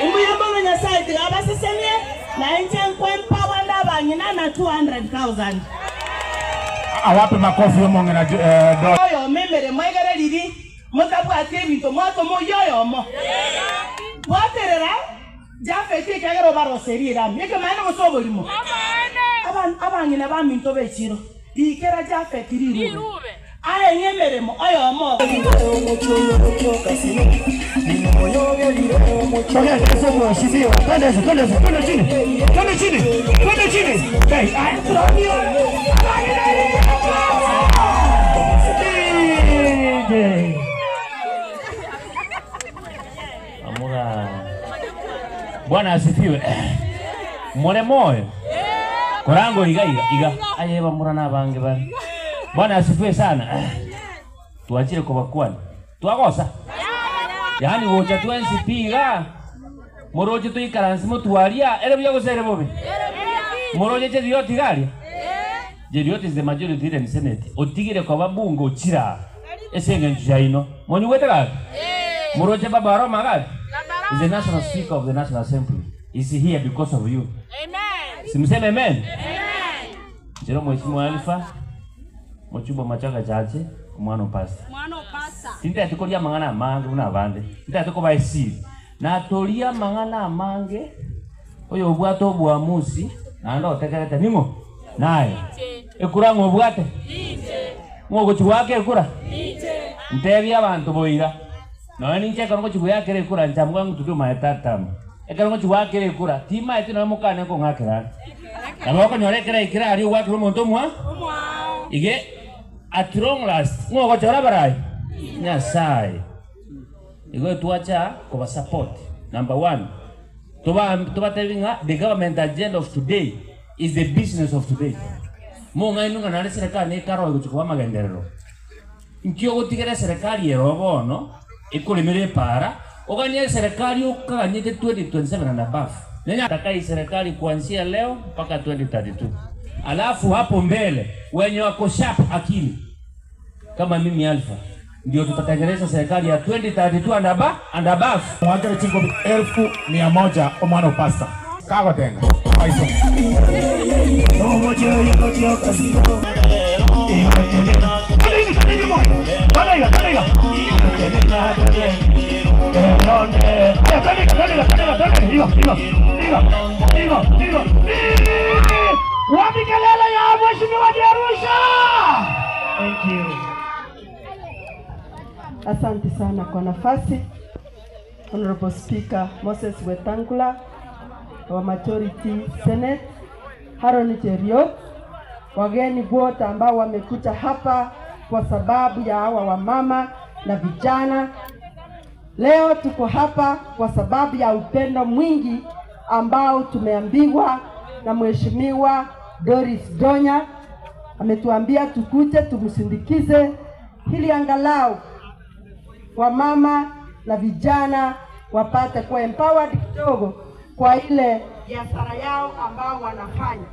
Imbuya mono Nyasaye tiga abasesenie, na inche nkoempower nde abang'ina na 200,000. Awape makofi omong'ina Donya. Oyomo emeremo egere riria motabwati ebinto mwatoma oyio oyomo. Bwaterera Jafeti ekiagera obaroserie erami. Ekemanyererio gose oborimo? Abang'ina baminto b'echiro, riikera Jafeti rirube. Aye ng'emeremo oyomo. Bwana asifiwe. More moyo korango iga iga iga aye bamura na abange bare. Bwana asifiwe sana. Twachire kobakwana. Twagosa. Yaani gocha twensi pi iga moroche toikaranse motwaria ere buya gose ere bobe? Moroche Cheruiyot iga aria? Cheruiyot is the majority leader in senate otigire koba bunge ochire aa ase engencho yaino. Monyigwete gaki? Moroche Baba Aroma gaki? Is the national speaker of the national assembly is here because of you. Simseme amen? Inche nomweshimiwa Alpha, mochumba machaga chache, omwana o pastor. Tintageti koria amang'ana amange buna abande, ntagete koba esiri. Natoria amang'ana amange, oyobwate oboamusi naende otegerete ning'o? Naye. Ekura ng'o obwate? Ng'o ogochia goaka ekura? Ntebie abanto boira, nonya ninche ekero ngochia goeakera ekura inche am going to do my third term. Ekero ngochia goakera ekura, timaeti nonya mokane nkong'akera are. Nabo okonyora ekero aikire aria ogoakera omonto omwa ige at long last ng'o ogochora abarai? Nyasaye. Igo twacha koba support number one toba tobatebi ng'a the government agenda of today is the business of today. Mong'ainwe ng'a naende serikali nekare oyo gochia koba amagenderero. Nki ogotigera eserekari ero bono ekoremera epaara oganye eserekari okaganyete 2027 and above. Nataka hii serikali kuanzia leo mpaka 2032 alafu hapo mbele wenye wako sharp akili kama mimi Alpha ndio tutatengeneza serikali ya 2032 and above, and above. Mwakere chinkobi 100,000 omwana o pastor kagotenga maiso. Wapi kelele ya mheshimiwa Arusha? Thank you. Asante sana kwa nafasi. Honorable Speaker Moses Wetangula wa Majority Senate, Haron Cheruiyot, wageni wote ambao wamekuja hapa kwa sababu ya hawa wamama na vijana. Leo tuko hapa kwa sababu ya upendo mwingi ambao tumeambiwa na Mheshimiwa Doris Donya. Ametuambia tukuje tumsindikize ili angalau wamama na vijana wapate kuwa empowered kidogo kwa ile biashara yao ambao wanafanya.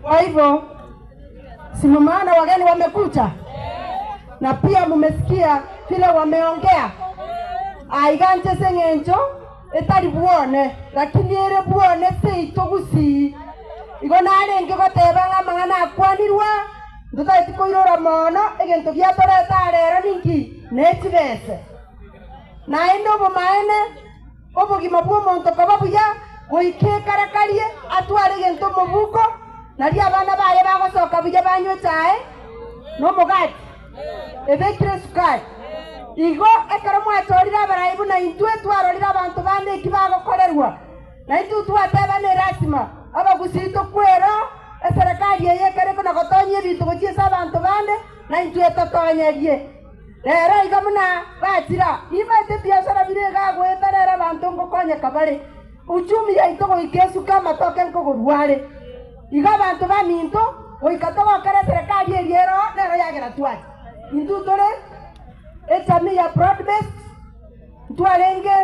Kwa hivyo si maana wageni wamekuja, na pia mumesikia vile wameongea aiganje seng'encho etari bwone lakini ere bwone seito gusii igo narenge goteba ng'a amang'ana akwanirwa ntotageti koirora mono egento giatoreta arero ninki nechibese naende obomaene obogima bwa omonto koba buya goika ekarakarie atware egento omobuko naria abana baye bagosoka buya banywa echae na omogati ebekire esukari igo ekero mwachorire abarai buna intwe twarorire abanto bande eki bagokorerwa na intwe twateba ne lazima abagusii tokwero eserekari eye ekere kona gotonya ebinto gochia ase abanto bande na intwe totonyerie rero iga muna bachira nibaete ebiasara bire iga goeta rero abanto ngokonyeka bare uchumi yaito goika esuka amatoke nkogorware iga abanto baminto goika togokera eserekari eria ero nero yagera twacha intwe tore echami ya broad based ntwarenge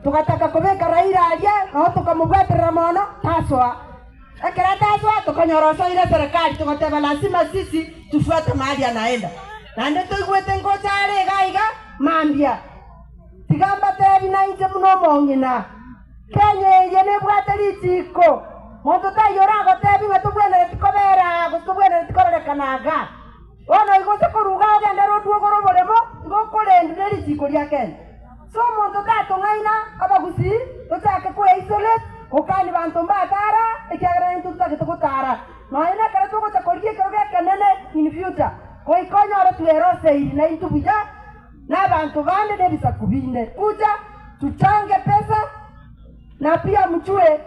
tugataka kobeka Raila aria nao tukamobwaterera mono tasoa ekero tasoa tukanyora osoire serikali tugateba lazima sisi tufuate mahali anaenda naende toigwete ngocha are iga iga mambia tiga mbatebi. Ngobatebi nainche buna omong'ina, Kenya eye nebwate richiiko, monto taiyo oragotebi ng'a tobwenereti kobera aa gose tobwenereti kororekana iga. Bono igo gose korwa iga ogende roduogo roboremo, igo okorendwa ne richiiko ria Kenya. So omonto tatong'aina abagusii tochake koeisolate, gokania banto mbatara, ekiagera naintwe totagete gotara. Nonya nekero togocha korigia ekerogo ekenene in future, goika onyore tweroseiri naintwe buya na abanto bande na ebisaku binde. Kuja tuchange pesa na pia mjue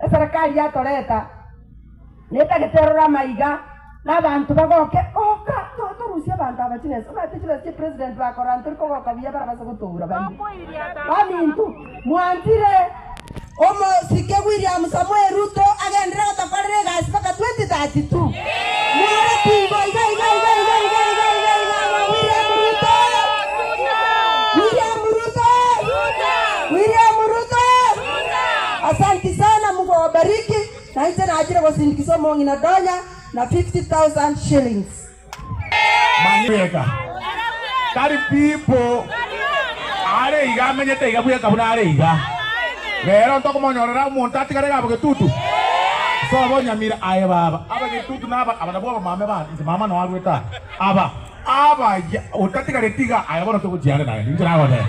eserekari yatoreta netagete erore amaiga na abanto bagoke goka torusie abanto aba chibesa omanyete chibesa chia president bakorora ntori kogoka buya barabase gotoura baminto mwanchire Omosike William Samoei Ruto agenderere gotokorera egasi mpaka 2032. Mware tingo iga iga iga iga iga iga iga iga iga William Ruto! William Ruto! William Ruto! Asanti sana, Mungu awabariki. Na inche nachire gosindikisa omong'ina Donya na 50,000 shillings. Manyeka. Tari pipo are iga amenyete iga bweka buna are iga. Rero ntokomonyorera omonto atigare iga Bogetutu. Sobo Nyamira aye baba. Abagetutu na aba aba nabwo abamame bane. Inche mama noo arwete aa. Aba abaya otatigareti iga aye bono togochia are naende. Inche nagoteba.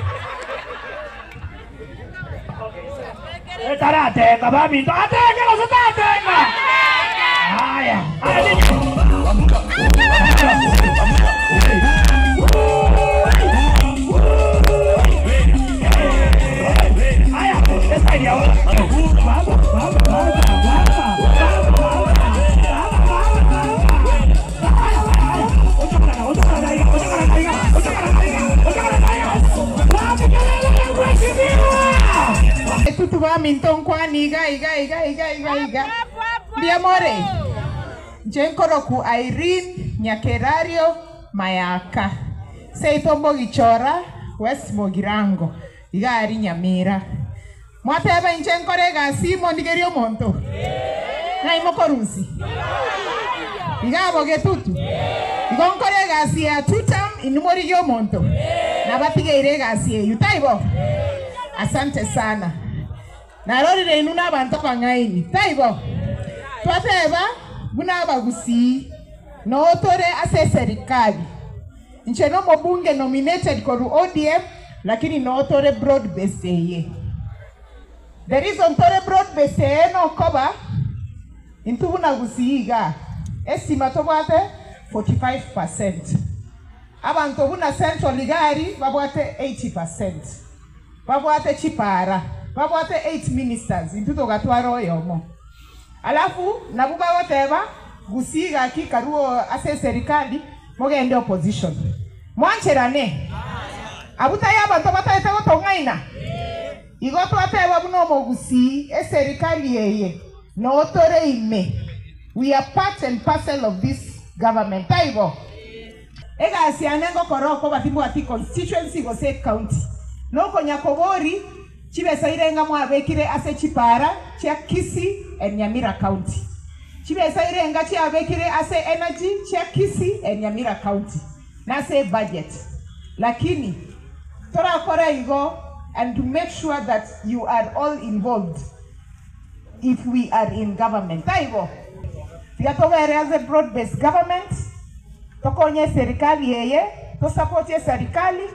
Taratenga baminto, atenge gose tatenga? Aya, Etutu baminto nkwane iga iga iga iga iga iga. Mbuya more? Inche nkoroku Irene Nyakerario Mayaka. Seito Mbogichora, West Mogirango, iga aria Nyamira. Mwateba inche nkore egasi mondigerie omonto? Ng'ai mokorusia? Iga abo getutu? Igo nkore egasi ya tutam inwe morigie omonto? Nabatigeire egasi eyio, taibo? Asante sana. Narorire inwe nabanto abang'aini, taibo? Twateba buna abagusii, noo tore ase eserikali. Inche nomobunge nominated korwa ODM lakini noo tore broad based eye. The reason tore broad based eye nokoba intwe buna Gusii igaa estima tobwate 45%. Abanto buna Central iga aria babwate 80%. Babwate chipara, babwate 8 ministers intwe togatwara oyomo. Alafu nabwo bagoteba Gusii gaki karue ase eserikali mogende opposition. Mwancherane? Abwo tari abanto batagete gotong'aina? Igo twateba buna omogusii eserikali eye noo tore ime, we are part and parcel of this government, taibo? Egasi yane ngokora okoba timbwati constituency gose ecounty, nokonya kobori Chibesa irenga mwabekire ase chipaara chia Kisii and Nyamira County? Chibesa irenga chiabekire ase energy chia Kisii and Nyamira County? Nase ebudget. Lakini torakore igo and to make sure that you are all involved if we are in government. Taibo? Tiga tobere as a broad based government, tokonye eserikali eye, tosapotie eserikali,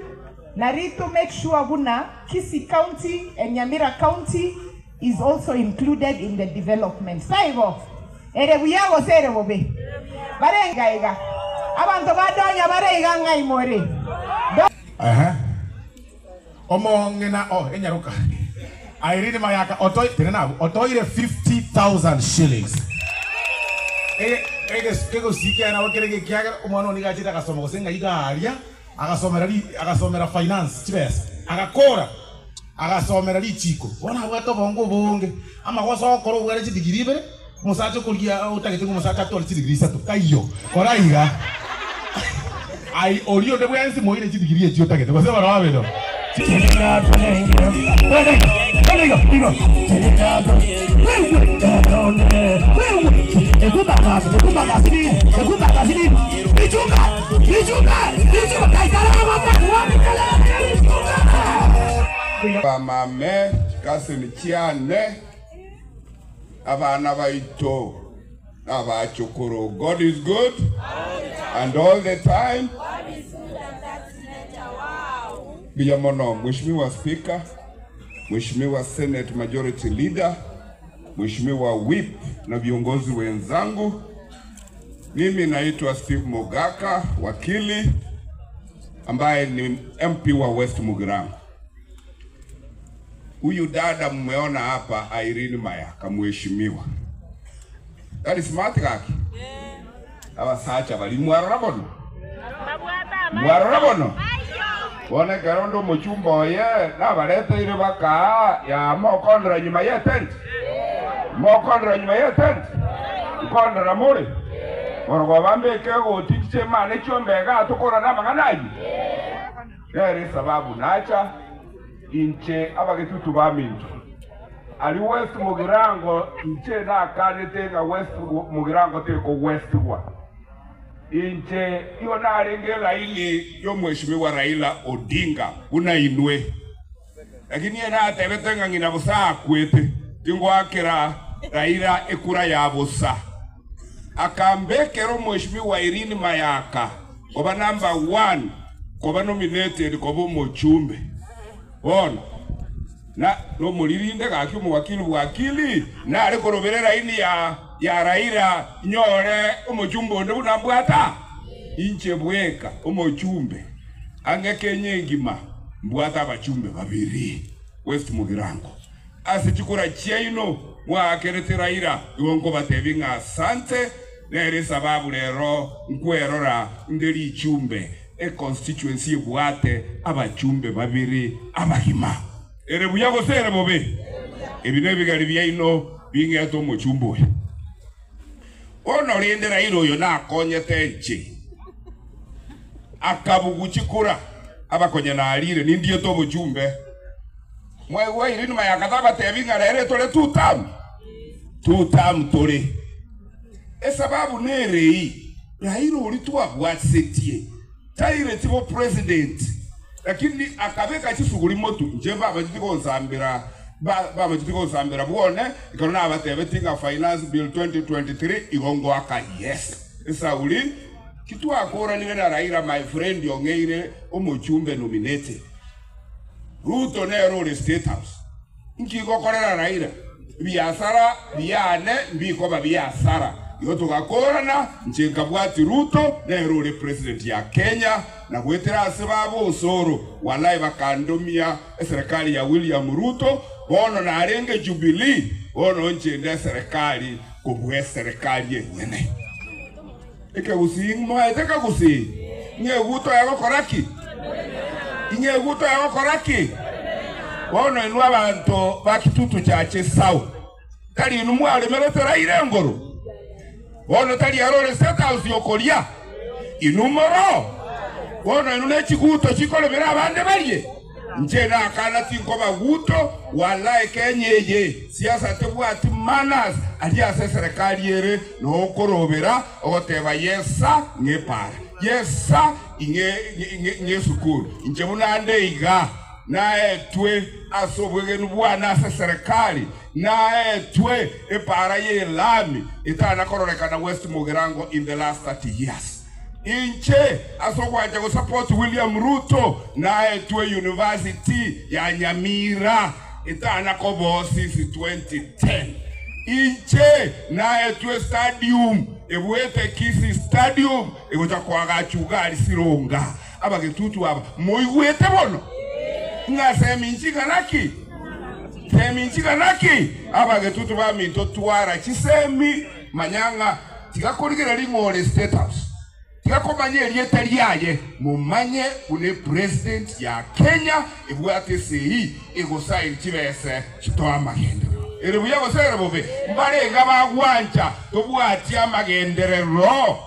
Nari to make sure buna Kisii County and Nyamira County is also included in the development. Taibo? Ere buya gose ere bobe? Bare iga iga. Abanto ba Donya bare iga ng'ai more? Ehe. Omong'ina o enyaroka Irene Mayaka otoi tenena abwo otoire 50,000 shillings. Ege ege egosii kiaye nabo kere ekiagera omwana one nigo achete agasoma gose ng'ai iga aria Agasomera ri, agasomera finance, chibesa, agakora, agasomera richiko. Bono abwate obongo obonge, amagoso ogokora obware chidigiri ibere, omosacha okorigia otagete ng'a omosacha atware chidigiri isato, taiyo. Kora iga, ai oria onde bwensi moire chidigiri echio otagete, gose barobabere. Bamame chikaseni chiane abana baito n'abachukuru. God is good and all the time. Mbuya mono Mheshimiwa Speaker, Mheshimiwa Senate Majority Leader, Mheshimiwa Whip na viongozi wenzangu. Mimi naitwa Steve Mogaka, wakili ambaye ni MP wa West Mugirango. Huyu dada mmeona hapa, Irene Mayaka, mheshimiwa. That is smart gaki. Abasacha bali mwarora bono. Mwarora bono. Bone kero ndo muchumba oye nabareteire baka ya mokondera nyuma ye tent. Mokondera nyuma ye tent. Nkondera muri. Morogo bambeke gotiche mane chombega tukora namang'ana ayi. Nere sababu nacha inche abagetutu baminto. Ali West Mugirango inche nakanete nga West Mugirango teko West gwa. Inche iyo narenge laini yo mheshimiwa Raila Odinga una inwe. Lakini ye natebete nga ng'ina busa akwete tingwakira Raila ekura ya busa. Akambekero mheshimiwa Irene Mayaka koba number 1 koba nominated koba omochumbe. Bona na no mulirinde gaki omuwakili bwakili nare koroberera ini ya Raila nyore omochumbe onde buna mbwata inche bweka omochumbe ange Kenya engima mbwata abachumbe babiri West Mugirango ase chikura chiaino mwakerete Raila igo nkobatebi ng'a asante nere sababu lero nkwerora nderi ichumbe e constituency ebwate abachumbe babiri abagima ere buya gose ere bobe ebi nebigari biaino bing'ete omochumbe oyo ono rinde Raila oyo nakonyete nche akabuguchikura abakonya narire nindiete obochumbe mwaigwa Irene Mayaka tabatebi ng'a rere tore two term tore esababu nerei Raila ori twabwasetie taire tibo president lakini akabeka chisuguri motu nje baba chitikonzambira baba chitikonzambira bwone ikona abatebe tinga finance bill 2023 igongo aka yes esauli kitwakora niwe na Raila my friend yongeire omochumbe nominated Ruto nero ore State House nkigokorera Raila biasara biane mbikoba biasara iyo tugakorana nche nkabwati Ruto nero ore president ya Kenya na gwetera ase babo osoro walai bakandomia eserikali ya William Ruto bono narenge Jubilee bono nchende serikali kobua serikali enyene eke mwaete kagusi ng'eguto yagokoraki ing'eguto yagokoraki bono inwe abanto ba Kitutu Chache South tari inwe mwaremerete Raila engoro bono tari arore State House yokoria inwe moro bono inwe nechiguto chikoremera abande barie nche nakana tinkoba guto walai Kenya eye siasa tebwati manners ari ase serikali ere nokorobera ogoteba yesa ng'epara yesa ing'e sukuru nche bunande iga naetwe ase obwegenu bwana ase serikali naetwe epara ye lami etanakororekana West Mugirango in the last 30 years inche asogwanja go support William Ruto naetwe University ya Nyamira etanakobo since 2010 inche naetwe stadium ebwete Kisii stadium egocha kwagachuga ari sironga abagetutu aba moigwete bono ng'a seminchiganaki seminchiganaki abagetutu baminto twara chisemi manyanga tigakorigera ring'ore State House tigakomanya erieta riaye mumanye une president ya Kenya ebwate sei egosaini chibese chitoa amagenderero ere buya gose ere bobe mbarenga bagwancha tobwati amagenderero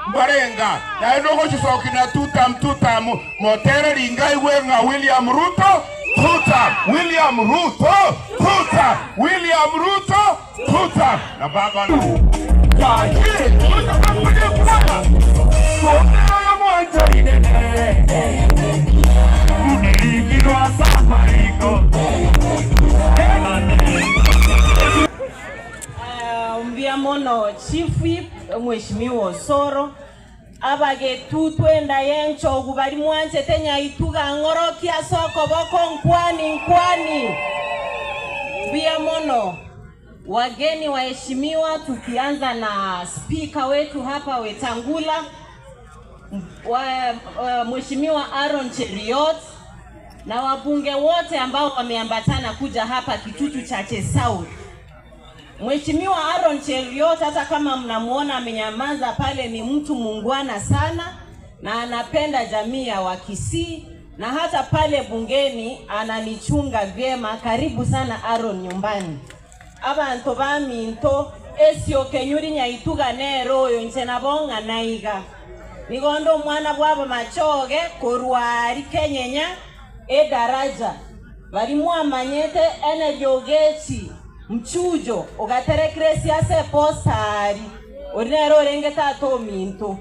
mbarenga naye nogochisoki na tutam tutam motere ringa igwe ng'a William Ruto tutam William Ruto tutam William Ruto tutam na baba mono Chief Whip Mheshimiwa Osoro, abagetutu enda y'enchogu baria mwanchete Nyaituga ng'oroki ase okoboko nkwani nkwani. Mbuya mono wageni waheshimiwa, tukianza na spika wetu hapa Wetangula, Mheshimiwa Aaron Cheruiyot na wabunge wote ambao wameambatana kuja hapa Kitutu Chache South. Mheshimiwa Aaron Cheruiyot, hata kama mnamuona amenyamaza pale, ni mtu muungwana sana na anapenda jamii ya Wakisii na hata pale bungeni ananichunga vyema. Karibu sana Aaron nyumbani. Abantu baminto esio kenyuri nyaituga nero oyo inche nabo ng'anaiga nigondo omwana bwabo machoge korwari kenyenya edaraja bari mwamanyete Energy Ogechi mchujo ogaterekire siasa epostari ori nere orenge tata ominto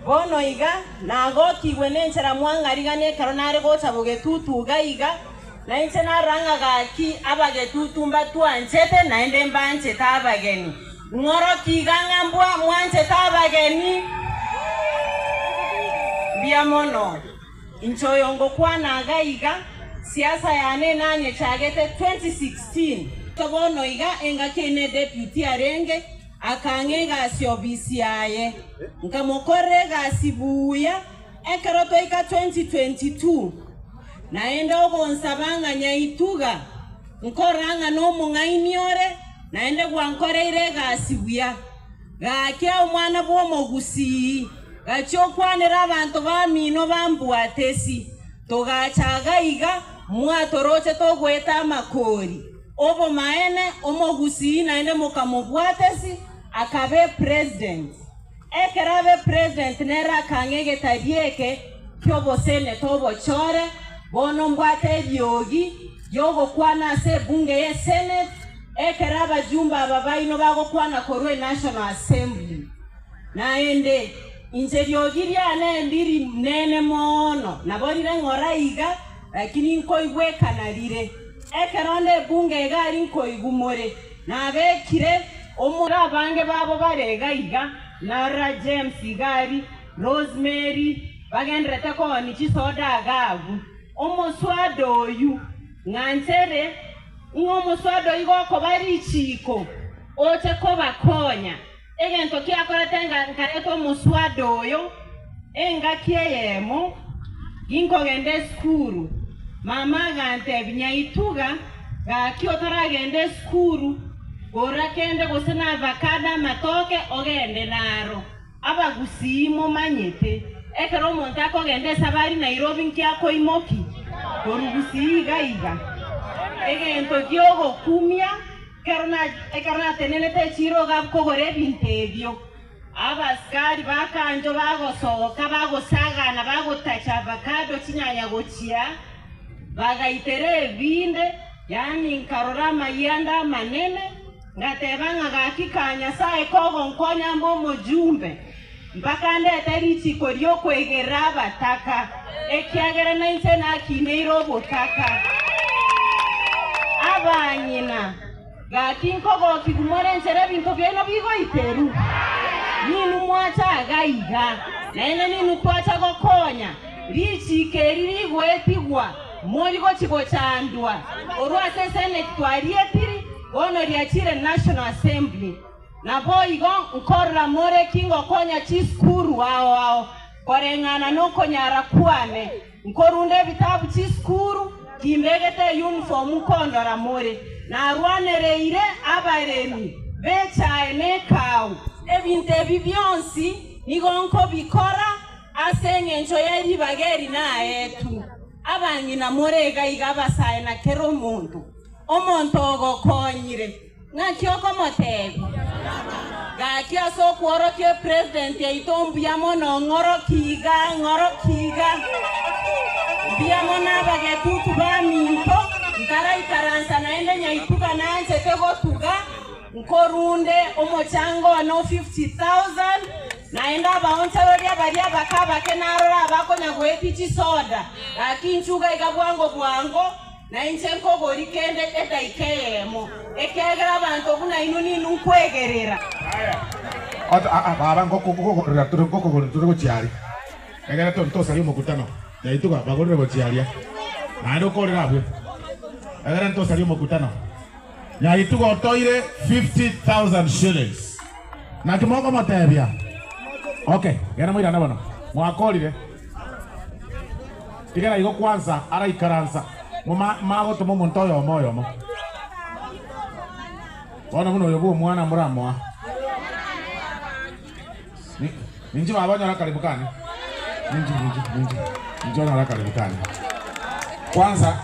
bono iga nagokigwe nenchera mwang'arigania ekero nare gocha bogetutu iga iga na inche narang'a gaki abagetutu mbatwanchete naende mbanchete abageni ng'oroki iga ng'a mbwa mwanchete abageni mbia mono inche oyo ngokwana iga iga siasa yane nanyechagete 2016 bono iga engaki ene deputy arenge akang'a egasi obisi yaye nkamokorera egasi buya ekero twaika 2022 naende ogonsaba ng'a nyaituga nkorora ng'a na omong'aini ore naende gwankoreire egasi buya gakia omwana bwa omogusii gachia okwanera abanto bamino bambwatesi togachaga iga mwatoroche togweta amakori obomaene omogusii naende mokamobwatesi akabe president ekero abe president nere akang'a egetari eke kioboseneta obochore bono mbwate ebiogi giogokwana ase ebunge ya senate ekero abajumbe aba baino bagokwana korwa e National Assembly naende inche riogi riane ndiri nene mono nabo rire ng'ora iga lakini nkoigwekana rire ekero nde ebunge iga ari nkoigumore nabekire omora abange babo barega iga Nara James igari Rosemary bagenderete kooni chisoda agabu omoswada oyu ng'anchere ng'a omoswada oyu gokoba richiko oche kobakonya egento kiakorete nkareta omoswada oyo engaki eyemo ginkogenda esukuru mama agantebi nyaituga gaki otaragenda esukuru gora kende gose na avocado amatoke ogende naro abagusii momanyete ekero omonto akogenda esabari Nairobi nkiakoimoki korugusii iga iga egento giogokumia ekero natenenete echiro gakogora ebinto ebio abasikari bakanjo bagosoka bagosagana bagotacha avocado chinyanya gochia bagaitera ebinde yani nkarora amayanda amanene ngateba ng'a gaki ka Nyasaye kogonkonya mba omojumbe mpaka ndete richiko riokwegera abataka ekiagera nainche nakineire obotaka abanyina gaki nkogoki gumore nchere ebinto biaino bigoiteru ninu mwachaga iga naende ninu twacha gokonya richiko eri rigwetigwa mori gochigochandwa orwa ase senate twarietiri bono riachire National Assembly nabo igo nkorora more kingokonya chisukuru ao ao koreng'ana nokonyara kwane nkorunda ebitabu chisukuru kimbegete uniform nkondora more narwanereire abaremi bechae nekau ebinto ebi bionsi nigo nkobikora ase eng'encho ya ribaga eri naetu abang'ina more iga iga abasae na kera omonto omonto ogokonyire ng'aki okomotebi gaki ase okworokia epresident yaito mbuya mono ng'oroki iga ng'oroki iga mbuya mono abagetutu baminto ntaraikaransa naende nyaituga nanchete gotuga nkorunde omochango one 50,000 naende abaonchoreria baria abake abake narora abakonya goeti chisoda gaki nchuga iga bwango bwango na inche nkogori kende edaika eyemo ekiagera abanto buna inu ninu nkwegerera. Ota a a baba ngokogorera tore ngokogorera tore gochiaria. Egere tori tosaria omokutano. Nyaituga bagorere gochiaria. Naende okorere abwo. Egere ntosaria omokutano. Nyaituga otoire 50,000 shillings. Naki mokomotebia? Okay, genda moirane bono. Mwakorire. Tigera igo kwansa araikaransa. Moma magotoma omonto oyomo oyomo. Bono buna oyo bw'omwana moramoa. Ninche baba onyore akaribu kane. Ninche, ninche, ninche, ninche onyore akaribu kane. Kwanza,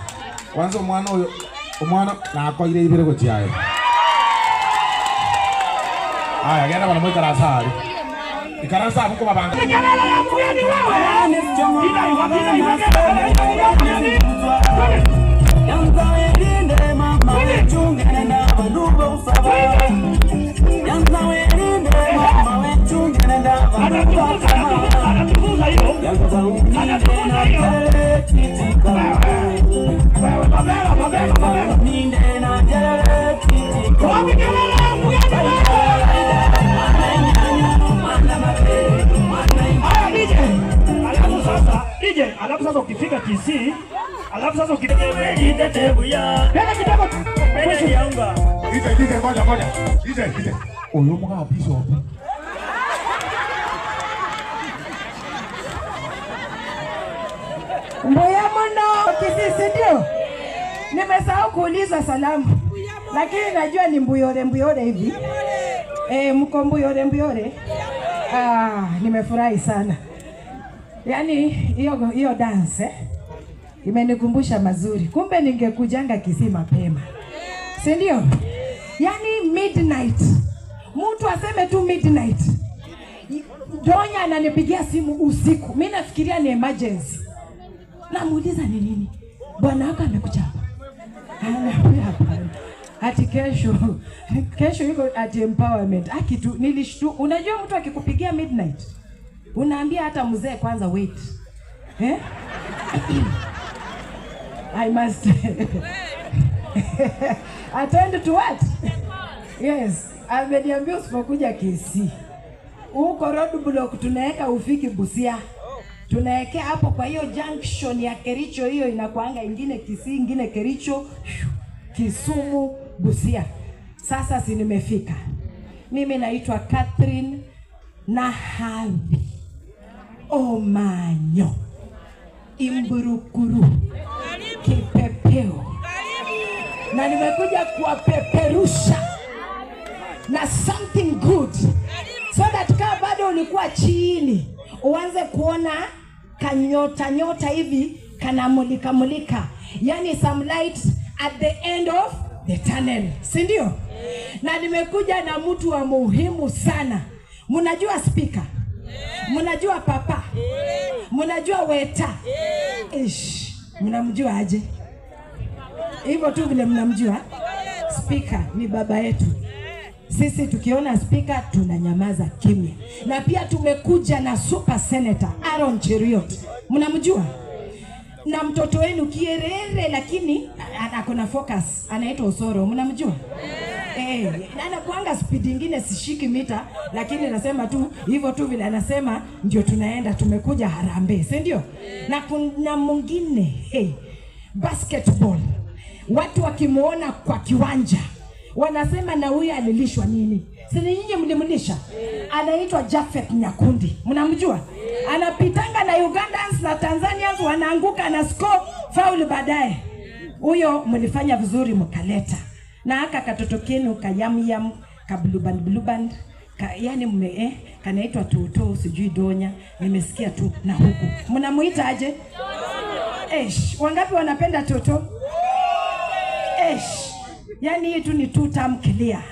kwanza omwana oyo, omwana nakoire ibere gochia aye. Aya, genda bono moikaranse aria. Ikaransa abwo kobabanga. DJ, alafu sasa ukifika Kisii, alafu sasa ukifika Peka kidogo. DJ, DJ, ngoja, ngoja. DJ, DJ. Oyo muga bishop. Mbuya muno Kisii, si ndio? Nimesahau kuuliza salamu, lakini najua ni mbuyore mbuyore hivi. Eh, mko mbuyore mbuyore? Ah, nimefurahi sana. Yaani hiyo hiyo dance eh, imenikumbusha mazuri. Kumbe ningekujanga Kisii mapema, si ndio? Yaani midnight, mtu aseme tu midnight. Donya ananipigia simu usiku, mi nafikiria ni emergency. Namuuliza ni nini, bwana wako amekuchapa? Anaambia hapana, ati kesho kesho yuko ati empowerment. Akitu nilishtu. Unajua mtu akikupigia midnight unaambia hata mzee kwanza wait eh? I must attend to what? Yes, ameniambia usipokuja Kisii huko roadblock tunaweka ufiki Busia, tunawekea hapo. Kwa hiyo junction ya Kericho hiyo inakuanga ingine Kisii, ingine Kericho, Kisumu, Busia. Sasa si nimefika mimi, naitwa Catherine Nahabi Omanyo Imburukuru Kipepeo, na nimekuja kuwapeperusha na something good so that kama bado ulikuwa chini uanze kuona kanyota nyota hivi kanamulika mulika, yani some light at the end of the tunnel, si ndio? Na nimekuja na mtu wa muhimu sana. Mnajua spika, mnajua papa, mnajua weta. Ish, mnamjua aje? Hivyo tu vile mnamjua. Spika ni baba yetu. Sisi tukiona spika tunanyamaza kimya. Na pia tumekuja na super senator Aaron Cheruiyot, mnamjua? Na mtoto wenu Kierere, lakini ako na focus, anaitwa Osoro, mnamjua? Eh, na anakuanga speed ingine sishiki mita, lakini nasema tu hivyo tu vile anasema ndio tunaenda, tumekuja harambee, si ndio? Na kuna mwingine hey, basketball, watu wakimuona kwa kiwanja wanasema na huyu alilishwa nini? Si ni nyinyi mlimlisha? Anaitwa Jafet Nyakundi, mnamjua? Anapitanga na Ugandans na Tanzanians, wanaanguka na score faul baadaye. Huyo mlifanya vizuri mkaleta, na aka katoto kenu kayamyam ka blue band blue band ka, yani mme eh, kanaitwa tuto sijui donya, nimesikia tu na huku mnamuita aje? Esh, wangapi wanapenda toto? Esh, yani hii tu ni two term clear.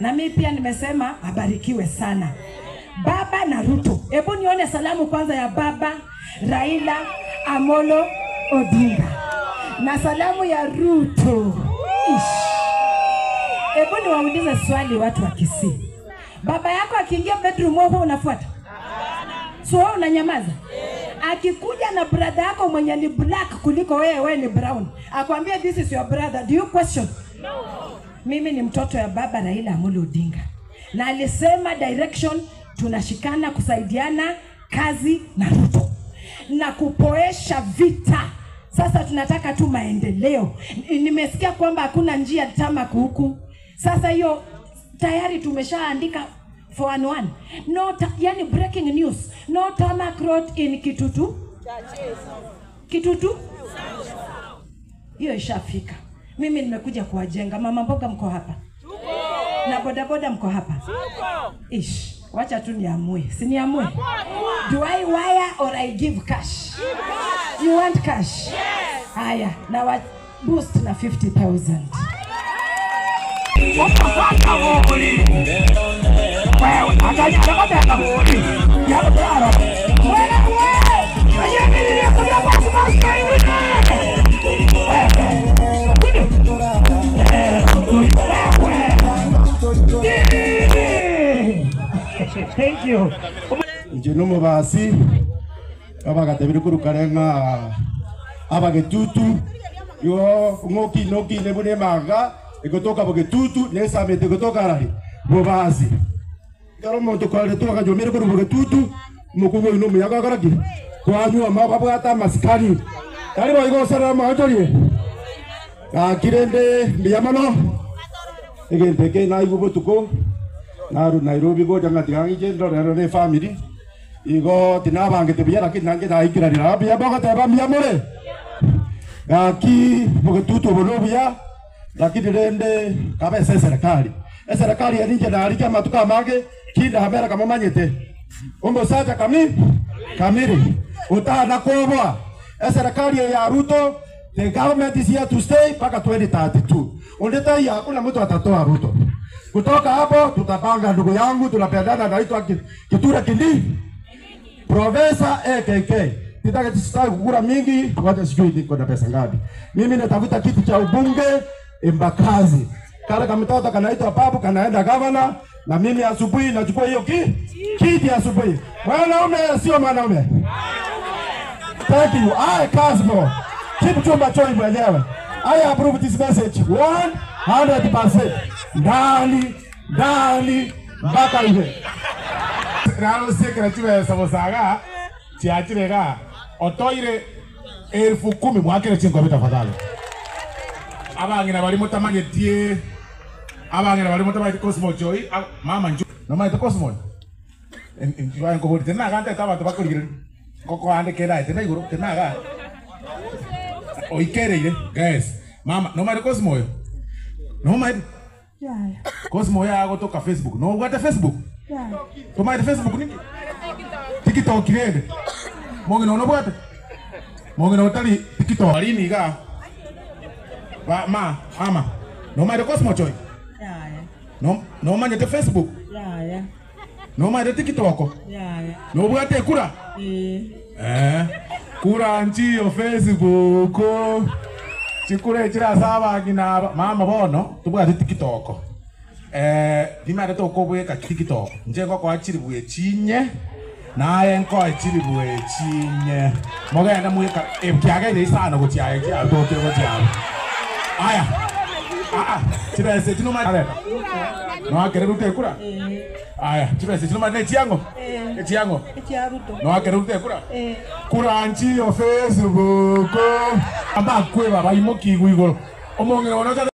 Na mimi pia nimesema abarikiwe sana baba na Ruto. Hebu nione salamu kwanza ya baba Raila Amolo Odinga na salamu ya Ruto. Ish. Hebu niwaulize swali watu wa Kisii, baba yako akiingia bedroom wewe huwa unafuata? So wewe unanyamaza? Akikuja na brother yako mwenye ni black kuliko wewe, wewe ni brown, akwambia this is your brother, do you question? Mimi ni mtoto ya baba Raila Amolo Odinga Na alisema direction tunashikana kusaidiana kazi na Ruto na kupoesha vita. Sasa tunataka tu maendeleo. Nimesikia kwamba hakuna njia tarmac huku. Sasa hiyo tayari tumeshaandika 411. No ta, yani breaking news. No tarmac road in Kitutu. Kitutu hiyo ishafika. Mimi nimekuja kuwajenga. Mama mboga mko hapa na bodaboda mko hapa. Ish, wacha tu niamue, si niamue? Do I wire or I give cash? You want cash? Haya, na wa boost na 50,000. Thank you. Inche nomobasi abagatebire korukare ng'a abagetutu igo ng'okine okine buna emanga egotoka bogetutu na esamete egotoka arari bobasi. Ekero omonto kwarete okanyomire korwa bogetutu omokungu oino omuya gokora ki? Kwanywa babwate amasikani tari boigo osarera amaonchorie gaki rende mbuya mono egento eke naigwa botuko naru Nairobi gocha ng'a tiga ng'iche ndorere na efamily igo tinabangete buya lakini nanche naikirania buya bogoteba mbuya more gaki bogetutu obo na obuya lakini rende kabe ase eserikali eserikali eri inche narikia amatuko amange kindamera kamomanyete omosacha kami kamiri otana koboa eserikali eye ya Ruto. The government is here to stay mpaka 2032. Onde tai hakuna mtu atatoa Ruto. Kutoka hapo tutapanga, ndugu yangu, tunapendana, naitwa Kithure Kindiki, Profesa AKK. Nitaka sitaki kukura mingi, wacha sijui niko na pesa ngapi. Mimi natafuta kiti cha ubunge Embakasi. Kale kamtoto kanaitwa Babu kanaenda gavana, na mimi asubuhi nachukua hiyo kiti asubuhi. Mwanaume sio mwanaume. Thank you. I Kasmo. Kipchumba Choi mwenyewe. I approve this message 100%. Ndani ndani mpaka ile. Narusiekera chibesa bosaga chiachire ga otoire 10,000 mwakire chinkobi tafadhali. Abang'ina bari mutamanyetie abang'ina bari mutamanyete Cosmo Joy mama nju nomanyete Cosmo nkobori tenaga ntete abanto bakorigire ngokoande kerae tena igoro tenaga oikereire guys mama nomanyete Cosmo oyo nomanyete Cosmo oyo agotoka Facebook nobwate Facebook tomanyete Facebook niki TikTok rende mong'ina ono bwate mong'ina otari TikTok arini iga ba ma mama nomanyete Cosmo Joy no nomanyete Facebook nomanyete TikTok nobwate ekura kura nchiyo Facebook chikura echirase abang'ina aba mama bono tobwate TikTok ndimanyete tokobweka TikTok inche ngokoa chiribu echinye naye nkoe chiribu echinye mogende mweka kiageire isano gochiaye chiatokire gochiabo aya chibesa echi nomareta noakere rute ekura aya chibesa echi nomanyete echiang'o echiang'o noakere rute ekura kura nchiyo Facebook abakweba baimokiigwa igoro omong'ina ono ocha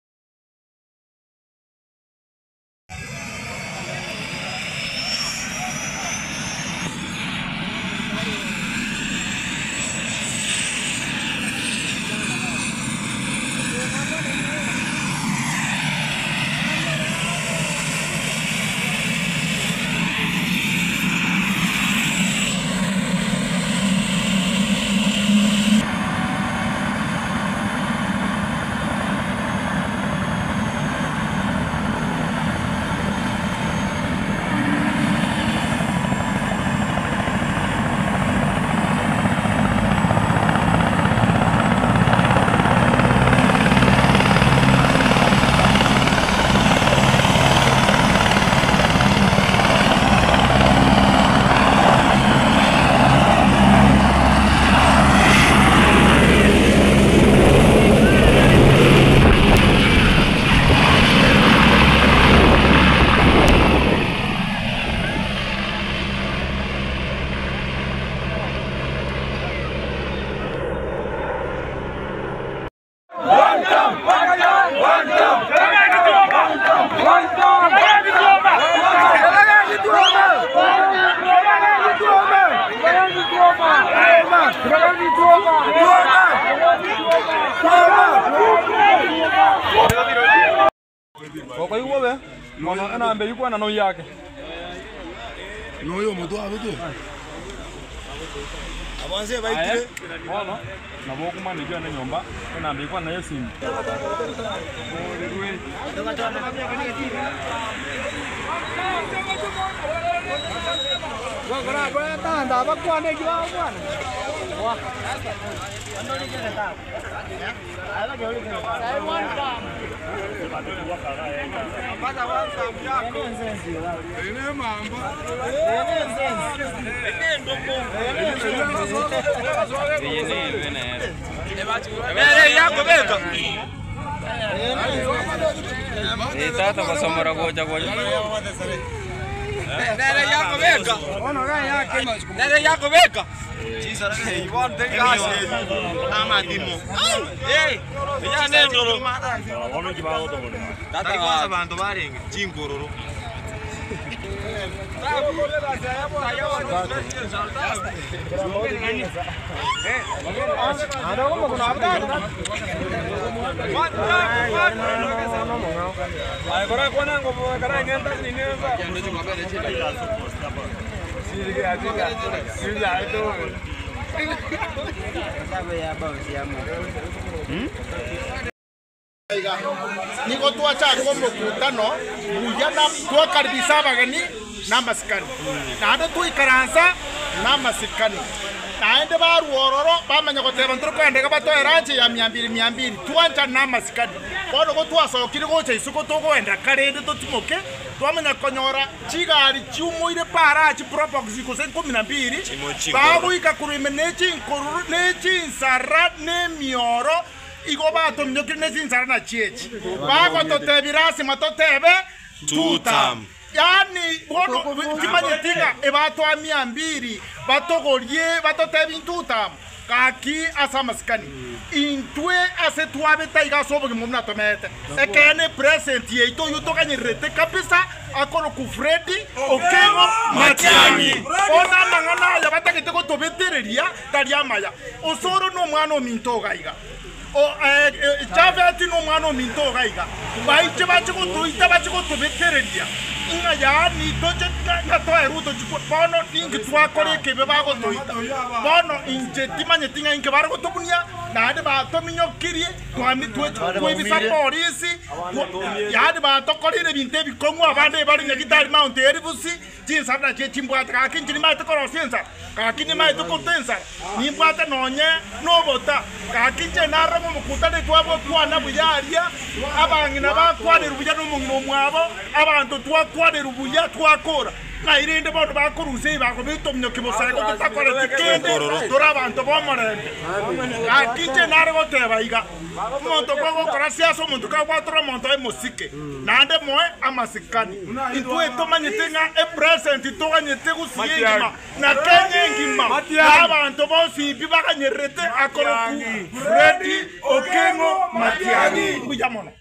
Mono enamba eywo kwana noyio ake. Noyo omotwe abetwe. Abanse baitire. Bono nabo okomana ekio ande nyomba enamba eywo kwana nayo esimi. Tata gosomora gocha gocha. Nere yakobeka. Abanto barenge chinkororo. Nigo twachaka omokutano buya na twakaribisa abageni na amasikani, naende twaikaransa na amasikani, naende barwa ororo bamanya goteba ntore kogenda iga batoe lunch ya mia mbili mia mbili, twanchane na amasikani. Bono go twasokire gocha isiko togoenda karende totimoke, twamanya konyora chigari chiumoire para chiprobox gose ikomi na mbili, bagoika korwa ime ne chinkororo ne chinsara ne emioro, igo batominyokire ne chinsara na chiechi. Bagototebia lasima totebe Two term. Yani bono timanyeti ng'a ebatwa mia mbili batogorie batotebie two term gaki ase amasikani intwe ase twabete iga ase obogima buna tomete ekene president yaito oywo toganyererete kabisa akoroku Freddy Okengo Matiang'i bono amang'ana aya batagete gotobetereria tari amaya osoro na omwana ominto iga iga Jafeti nomwana ominto iga iga, baiche bache gotoita bache gotobetereria ng'a yaani toche ng'a toerwe tochikwe. Bono ninki twakora ekebe bagotoita? Bono inche timanyeti ng'a inki bare gotobunia, naende batominyokirie twami twebisa polisi, yaani batokoreire ebinto ebikong'u abande ebare Nyagitari Mount Elibus, Chinsara nachio chimbwate, gaki inche nimaete korosia ensara, gaki nimaete koruta ensara, nimbwate nonye nobota, gaki inche narora ng'a omokutano twagokwana buya aria, abang'ina bakwanerwe buya nomong'ina omwabo, abanto twakwanerwe buya twakora. Ng'ai rende bono bakorusia ebibago biaito omonyoki bosa igo totakoreti kende, tore abanto b'omorembe. Gaki inche nare goteba iga, omonto kogokora siasa omonto kagwatora omonto aye mosike, naende moe amasikani. Intwe tomanyete ng'a epresent toganyete gusii engima na Kenya engima na abanto bonsi pi baganyererete akoroku Freddy Okengo Matiang'i. Mbuya mono.